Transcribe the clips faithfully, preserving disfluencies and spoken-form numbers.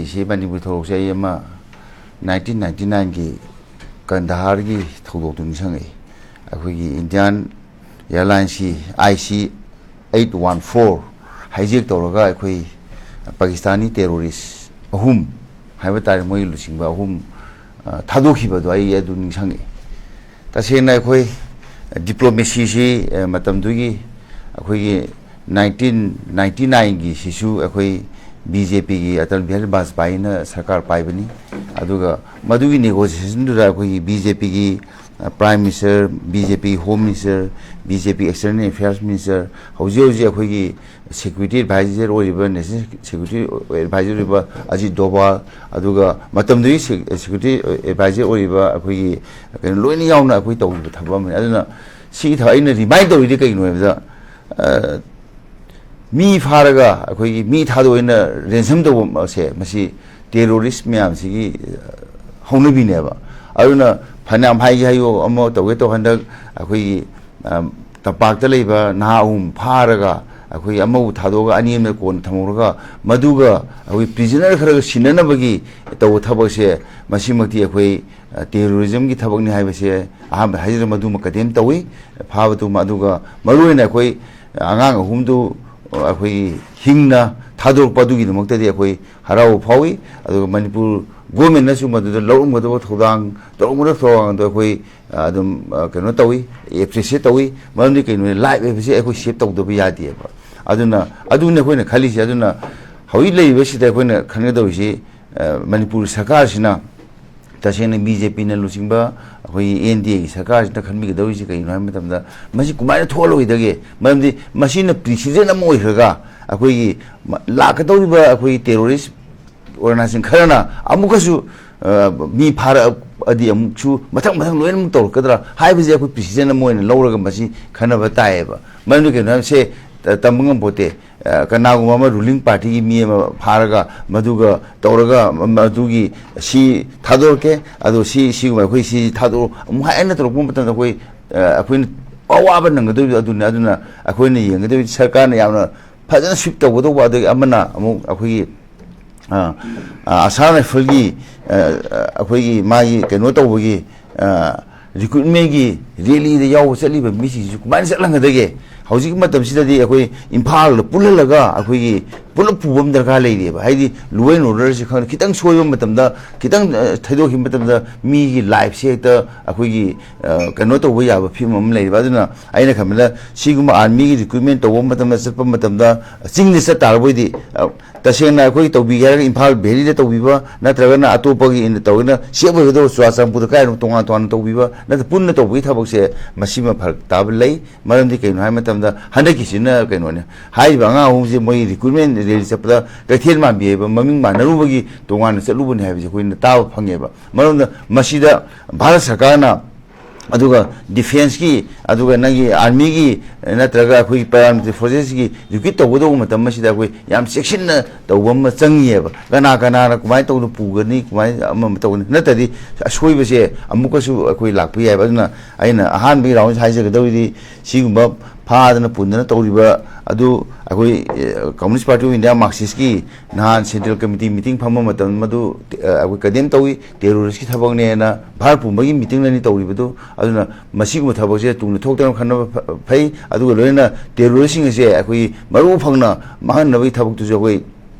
ꯁꯤ ꯃꯅꯤꯄꯨꯔ ꯊꯧꯗꯣꯛꯁꯦ ꯑꯩ ꯑꯃ nineteen ninety nineꯒꯤ ꯀꯟꯗꯍꯥꯔꯒꯤ ꯊꯧꯗꯣꯛꯇꯨ ꯅꯤꯡꯁꯤꯡꯉꯛꯏ꯫ ꯑꯩꯈꯣꯏꯒꯤ Indian Airlinesꯀꯤ I C eight one four hijack ꯇꯧꯔꯒ ꯑꯩꯈꯣꯏ ꯄꯥꯀꯤꯁꯇꯥꯅꯤ terrorist ꯑꯍꯨꯝ ꯍꯥꯏꯕ ꯇꯥꯔꯦ, ꯃꯣꯏꯒꯤ ꯂꯨꯆꯤꯡꯕ ꯑꯍꯨꯝ, ꯑ, ꯊꯥꯗꯣꯛꯈꯤꯕꯗꯣ ꯑꯩ ꯑꯗꯨ ꯅꯤꯡꯁꯤꯡꯉꯛꯏ꯫ ꯇꯁꯦꯡꯅ ꯑꯩꯈꯣꯏ diplomacyꯁꯤ, ꯑ, ꯃꯇꯝꯗꯨꯒꯤ ꯑꯩꯈꯣꯏꯒꯤ nineteen ninety nineꯒꯤꯁꯤꯁꯨ ꯑꯩꯈꯣꯏ BJPꯒꯤ ꯑꯇꯜ ꯕꯤꯍꯥꯔꯤ ꯕꯥꯖꯄꯥꯏꯅ ꯁꯔꯀꯥꯔ ꯄꯥꯏꯕꯅꯤ꯫ ꯑꯗꯨꯒ ꯃꯗꯨꯒꯤ negotiationꯗꯨꯗ ꯑꯩꯈꯣꯏꯒꯤ BJPꯒꯤ, ꯑ, Prime Minister, BJPꯒꯤ Home Minister, BJPꯒꯤ External Affairs Minister, ꯍꯧꯖꯤꯛ ꯍꯧꯖꯤꯛ ꯑꯩꯈꯣꯏꯒꯤ security advisor ꯑꯣꯏꯔꯤꯕ, national security advisor ꯑꯣꯏꯔꯤꯕ ꯑꯖꯤꯠ ꯗꯣꯚꯥꯜ, ꯑꯗꯨꯒ ꯃꯇꯝꯗꯨꯒꯤ sec-, security advisor ꯑꯣꯏꯔꯤꯕ ꯑꯩꯈꯣꯏꯒꯤ ꯀꯩꯅꯣ ꯂꯣꯏꯅ ꯌꯥꯎꯅ ꯑꯩꯈꯣꯏ ꯇꯧꯈꯤꯕ ꯊꯕꯛ ꯑꯃꯅꯤ꯫ ꯑꯗꯨꯅ ꯁꯤ ꯊ-, ꯑꯩꯅ remind ꯇꯧꯔꯤꯗꯤ ꯀꯩꯒꯤꯅꯣ ꯍꯥꯏꯕꯗ, ꯑ, ꯃꯤ ꯐꯥꯔꯒ ꯑꯩꯈꯣꯏꯒꯤ ꯃꯤ ꯊꯥꯗꯣꯛꯑꯣꯏꯅ ransom ꯇꯧꯕ ꯑꯁꯦ ꯃꯁꯤ terrorist ꯃꯌꯥꯝꯁꯤꯒꯤ, ꯑ, ꯍꯧꯅꯕꯤꯅꯦꯕ꯫ ꯑꯗꯨꯅ ꯐꯅꯌꯥꯝ ꯍꯥꯏꯒꯦ ꯍꯥꯏꯌꯣ, ꯑꯃ ꯇꯧꯒꯦ ꯇꯧ, ꯍꯟꯗꯛ ꯑꯩꯈꯣꯏꯒꯤ, ꯑ, ꯇꯝꯄꯥꯛꯇ ꯂꯩꯕ ꯅꯍꯥ ꯑꯍꯨꯝ ꯐꯥꯔꯒ ꯑꯩꯈꯣꯏ ꯑꯃꯕꯨ ꯊꯥꯗꯣꯛꯑꯒ ꯑꯅꯤ ꯑꯃꯅ ꯀꯣꯟꯅ ꯊꯝꯍꯧꯔꯒ ꯃꯗꯨꯒ ꯑꯩꯈꯣꯏ prisoner ꯈꯔꯒ ꯁꯤꯟꯅꯅꯕꯒꯤ ꯇꯧꯕ ꯊꯕꯛꯁꯦ ꯃꯁꯤꯃꯛꯇꯤ ꯑꯩꯈꯣꯏ, ꯑ, terrorismꯒꯤ ꯊꯕꯛꯅꯤ ꯍꯥꯏꯕꯁꯦ ꯑꯍꯥꯟꯕꯗ ꯍꯥꯏꯖꯔꯦ, ꯃꯗꯨꯃ condemn ꯇꯧꯏ, ꯐꯥꯕꯗꯨꯃ꯫ ꯑꯗꯨꯒ ꯃꯔꯨꯑꯣꯏꯅ ꯑꯩꯈꯣꯏ ꯑꯉꯥꯡ ꯑꯍꯨꯝꯗꯨ ꯑꯩꯈꯣꯏꯒꯤ ꯍꯤꯡꯅ ꯊꯥꯗꯣꯔꯛꯄ ꯑꯗꯨꯒꯤꯗꯃꯛꯇꯗꯤ ꯑꯩꯈꯣꯏ ꯍꯔꯥꯎꯕ ꯐꯥꯎꯏ꯫ ꯑꯗꯨꯒ ꯃꯅꯤꯄꯨꯔ governmentꯅꯁꯨ ꯃꯗꯨꯗ ꯂꯧꯔꯝꯒꯗꯕ ꯊꯧꯗꯥꯡ, ꯇꯧꯔꯝꯒꯗꯕ ꯊꯧꯗꯥꯡ ꯑꯗꯨ ꯑꯩꯈꯣꯏ, ꯑ, ꯑꯗꯨꯝ, ꯑ, ꯀꯩꯅꯣ ꯇꯧꯏ, appreciate ꯇꯧꯏ꯫ ꯃꯔꯝꯗꯤ ꯀꯩꯅꯣ, life ꯍꯥꯏꯕꯁꯤ ꯑꯩꯈꯣꯏ save ꯇꯧꯗꯕ ꯌꯥꯗꯦꯕ꯫ ꯑꯗꯨꯅ ꯑꯗꯨꯅꯤ ꯑꯩꯈꯣꯏꯅ ꯈꯜꯂꯤꯁꯦ꯫ ꯑꯗꯨꯅ ꯍꯧꯖꯤꯛ ꯂꯩꯔꯤꯕꯁꯤꯗ ꯑꯩꯈꯣꯏꯅ ꯈꯟꯒꯗꯧꯔꯤꯁꯤ, ꯑ, ꯃꯅꯤꯄꯨꯔ ꯁꯔꯀꯥꯔꯁꯤꯅ ꯇꯁꯦꯡꯅ BJPꯅ ꯂꯨꯆꯤꯡꯕ ꯑꯩꯈꯣꯏꯒꯤ NDAꯒꯤ ꯁꯔꯀꯥꯔꯁꯤꯅ ꯈꯟꯕꯤꯒꯗꯧꯔꯤꯁꯤ ꯀꯩꯒꯤꯅꯣ ꯍꯥꯏꯕ ꯃꯇꯝꯗ, ꯃꯁꯤ ꯀꯃꯥꯏꯅ ꯊꯣꯛꯍꯜꯂꯣꯏꯗꯒꯦ? ꯃꯔꯝꯗꯤ ꯃꯁꯤꯅ precedent ꯑꯃ ꯑꯣꯏꯈ꯭ꯔꯒ ꯑꯩꯈꯣꯏꯒꯤ ꯃ-, ꯂꯥꯛꯀꯗꯧꯔꯤꯕ ꯑꯩꯈꯣꯏꯒꯤ terrorist organization ꯈꯔꯅ ꯑꯃꯨꯛꯀꯁꯨ, ꯑ, ꯃꯤ ꯐꯥꯔꯛꯑꯗꯤ ꯑꯃꯨꯛꯁꯨ ꯃꯊꯪ ꯃꯊꯪ ꯂꯣꯏꯅꯃꯛ ꯇꯧꯔꯛꯀꯗ꯭ꯔꯥ ꯍꯥꯏꯕꯁꯦ ꯑꯩꯈꯣꯏ precedent ꯑꯃ ꯑꯣꯏꯅ ꯂꯧꯔꯒ ꯃꯁꯤ ꯈꯟꯅꯕ ꯇꯥꯏꯌꯦꯕ꯫ ꯃꯔꯝꯗꯤ ꯀꯩꯅꯣ ꯍꯥꯏꯕ, ꯁꯦ, ꯑ, ꯇꯝꯕ ꯉꯝꯄꯣꯠꯇꯦ꯫ ꯑ, ꯀꯅꯥꯒꯨꯝꯕ ꯑꯃ ruling partyꯒꯤ ꯃꯤ ꯑꯃ ꯐꯥꯔꯒ ꯃꯗꯨꯒ ꯇꯧꯔꯒ ꯃ-, ꯃꯗꯨꯒꯤ ꯁꯤ ꯊꯥꯗꯣꯔꯛꯀꯦ, ꯑꯗꯣ ꯁꯤ, ꯁꯤꯒꯨꯝꯕ ꯑꯩꯈꯣꯏ ꯁꯤ ꯊꯥꯗꯣꯔꯛꯑꯣ ꯑꯃꯨꯛ ꯍꯥꯏꯅ ꯇꯧꯔꯛꯄ ꯃꯇꯝꯗ ꯑꯩꯈꯣꯏ, ꯑ, ꯑꯩꯈꯣꯏꯅ ꯑꯋꯥꯕ ꯅꯪꯒꯗꯧꯔꯤꯕ ꯑꯗꯨꯅꯤ꯫ ꯑꯗꯨꯅ ꯑꯩꯈꯣꯏꯅ ꯌꯦꯡꯒꯗꯧꯔꯤꯕ ꯁꯔꯀꯥꯔꯅ ꯌꯥꯝꯅ ꯐꯖꯅ sweep ꯇꯧꯒꯗꯧꯕ, ꯑꯗꯒꯤ ꯑꯃꯅ ꯑꯃꯨꯛ ꯑꯩꯈꯣꯏꯒꯤ ꯑ, ꯑ, ꯑꯁꯥꯝ ꯔꯥꯏꯐꯜꯒꯤ, ꯑ, ꯑ, ꯑꯩꯈꯣꯏꯒꯤ ꯃꯥꯒꯤ ꯀꯩꯅꯣ ꯇꯧꯕꯒꯤ, ꯑ, ꯔꯤꯀ꯭ꯔꯨꯠꯃꯦꯟꯒꯤ ꯔꯦꯂꯤꯗ ꯌꯥꯎꯕ ꯆꯠꯂꯤꯕ ꯃꯤꯁꯤꯡꯁꯤꯁꯨ ꯀꯃꯥꯏꯅ ꯆꯠꯍꯟꯒꯗꯒꯦ? ꯍꯧꯖꯤꯛꯀꯤ ꯃꯇꯝꯁꯤꯗꯗꯤ ꯑꯩꯈꯣꯏ ꯏꯝꯐꯥꯜꯗ ꯄꯨꯜꯍꯜꯂꯒ ꯑꯩꯈꯣꯏꯒꯤ ꯄꯨꯂꯞ ꯄꯨꯕ ꯑꯃ ꯗꯔꯀꯥꯔ ꯂꯩꯔꯤꯑꯕ꯫ ꯍꯥꯏꯗꯤ ꯂꯣ ꯑꯦꯟ ꯑꯣꯔꯗꯔꯁꯦ ꯈꯪꯗꯦ, ꯈꯤꯇꯪ ꯁꯣꯏꯕ ꯃꯇꯝꯗ, ꯈꯤꯇꯪ, ꯑ, ꯊꯩꯗꯣꯛꯈꯤꯕ ꯃꯇꯝꯗ ꯃꯤꯒꯤ ꯂꯥꯏꯐꯁꯦ ꯍꯦꯛꯇ ꯑꯩꯈꯣꯏꯒꯤ, ꯑ, ꯀꯩꯅꯣ ꯇꯧꯕ ꯌꯥꯕ ꯐꯤꯕꯝ ꯑꯃ ꯂꯩꯔꯤꯕ꯫ ꯑꯗꯨꯅ ꯑꯩꯅ ꯈꯟꯕꯗ ꯁꯤꯒꯨꯝꯕ ꯑꯥꯔꯃꯤꯒꯤ ꯔꯤꯀ꯭ꯔꯨꯠꯃꯦꯟ ꯇꯧꯕ ꯃꯇꯝꯗ, ꯆꯠꯄ ꯃꯇꯝꯗ ꯆꯤꯡꯗ ꯆꯠ ꯇꯥꯔꯕꯣꯏꯗꯤ, ꯑ, ꯇꯁꯦꯡꯅ ꯑꯩꯈꯣꯏ ꯇꯧꯕꯤꯒꯦ ꯍꯥꯏꯔꯒ ꯏꯝꯐꯥꯜ ꯚꯦꯂꯤꯗ ꯇꯧꯕꯤꯕ ꯅꯠꯇ꯭ꯔꯒꯅ ꯑꯇꯣꯞꯄꯒꯤ ꯏꯟ ꯇꯧꯔꯒꯅ ꯁꯦꯞ ꯑꯣꯏꯒꯗꯧꯕ ꯆꯨꯔꯥꯆꯥꯟꯄꯨꯔꯗ ꯀꯥꯏꯗꯅꯣ ꯇꯣꯉꯥꯟ ꯇꯣꯉꯥꯟꯅ ꯇꯧꯕꯤꯕ ꯅꯠꯇ꯭ꯔ ꯄꯨꯟꯅ ꯇꯧꯕꯒꯤ ꯊꯕꯛꯁꯦ ꯃꯁꯤꯃ ꯐꯔꯛ ꯇꯥꯕ ꯂꯩ꯫ ꯃꯔꯝꯗꯤ ꯀꯩꯅꯣ ꯍꯥꯏꯕ ꯃꯇꯝꯗ ꯍꯟꯗꯛꯀꯤꯁꯤꯅ ꯀꯩꯅꯣꯅꯦ, ꯍꯥꯏꯔꯤꯕ ꯑꯉꯥꯡ ꯑꯍꯨꯝꯁꯦ ꯃꯣꯏ ꯔꯤꯀ꯭ꯔꯨꯠꯃꯦꯟ ꯔꯦꯂꯤ ꯆꯠꯄꯗ ꯀꯩꯊꯦꯜ ꯃꯥꯟꯕꯤ ꯍꯥꯏꯕ ꯃꯃꯤꯡ ꯃꯥꯟꯅꯔꯨꯕꯒꯤ ꯇꯣꯉꯥꯟꯅ ꯆꯠꯂꯨꯕꯅꯤ ꯍꯥꯏꯕꯁꯦ ꯑꯩꯈꯣꯏꯅ ꯇꯥꯕ ꯐꯪꯉꯦꯕ꯫ ꯃꯔꯝꯗ ꯃꯁꯤꯗ ꯚꯥꯔꯠ ꯁꯔꯀꯥꯔꯅ ꯑꯗꯨꯒ ꯗꯤꯐꯦꯟꯁꯀꯤ, ꯑꯗꯨꯒ ꯅꯪꯒꯤ ꯑꯥꯔꯃꯤꯒꯤ, ꯅꯠꯇ꯭ꯔꯒ ꯑꯩꯈꯣꯏꯒꯤ ꯄꯦꯔꯥꯃꯤꯂꯤꯇꯔꯤ ꯐꯣꯔꯁꯦꯁꯀꯤ ꯔꯤꯀ꯭ꯔꯨꯠ ꯇꯧꯒꯗꯧꯕ ꯃꯇꯝ ꯑꯁꯤꯗ ꯑꯩꯈꯣꯏ ꯌꯥꯝ ꯆꯦꯛꯁꯤꯟꯅ ꯇꯧꯕ ꯑꯃ ꯆꯪꯉꯤꯑꯕ꯫ ꯀꯅꯥ ꯀꯅꯥꯅ ꯀꯃꯥꯏꯅ ꯇꯧꯅ ꯄꯨꯒꯅꯤ, ꯀꯃꯥꯏꯅ ꯑꯃ ꯑꯃ ꯇꯧꯒꯅꯤ, ꯅꯠꯇ꯭ꯔꯗꯤ ꯑꯁꯣꯏꯕꯁꯦ ꯑꯃꯨꯛꯀꯁꯨ ꯑꯩꯈꯣꯏ ꯂꯥꯛꯄ ꯌꯥꯏꯑꯕ꯫ ꯑꯗꯨꯅ ꯑꯩꯅ ꯑꯍꯥꯟꯕꯒꯤ ꯔꯥꯎꯟꯁꯤꯗ ꯍꯥꯏꯖꯒꯗꯧꯔꯤꯗꯤ ꯁꯤꯒꯨꯝꯕ ꯐꯥꯗꯅ ꯄꯨꯟꯗꯅ ꯇꯧꯔꯤꯕ ꯑꯗꯨ ꯑꯩꯈꯣꯏ, ꯑꯦ, ꯀꯝꯃꯨꯅꯤꯁ ꯄꯥꯔꯇꯤ ꯑꯣꯐ ꯏꯟꯗꯤꯌꯥ, ꯃꯥꯔꯛꯁꯤꯁꯀꯤ ꯅꯍꯥꯟ ꯁꯦꯟꯇ꯭ꯔꯦꯜ ꯀꯃꯤꯇꯤ ꯃꯤꯇꯤꯡ ꯐꯝꯕ ꯃꯇꯝ ꯃꯗꯨ, ꯑ, ꯑꯩꯈꯣꯏ ꯀꯟꯗꯦꯝ ꯇꯧꯏ, ꯇꯦꯔꯣꯔꯤꯁꯀꯤ ꯊꯕꯛꯅꯦꯅ ꯚꯥꯔꯠ ꯄꯨꯝꯕꯒꯤ ꯃꯤꯇꯤꯡꯅꯅꯤ ꯇꯧꯔꯤꯕꯗꯨ꯫ ꯑꯗꯨꯅ ꯃꯁꯤꯒꯨꯝꯕ ꯊꯕꯛꯁꯦ ꯇꯨꯡꯗ ꯊꯣꯛꯇꯅꯕ ꯈꯟꯅꯕ ꯐ-, ꯐꯩ꯫ ꯑꯗꯨꯒ ꯂꯣꯏꯅꯅ ꯇꯦꯔꯣꯔꯤꯁꯁꯤꯡ ꯑꯁꯦ ꯑꯩꯈꯣꯏꯒꯤ ꯃꯔꯨ ꯐꯪꯅ ꯃꯥꯡꯍꯟꯅꯕꯒꯤ ꯊꯕꯛꯇꯨꯁꯨ ꯑꯩꯈꯣꯏ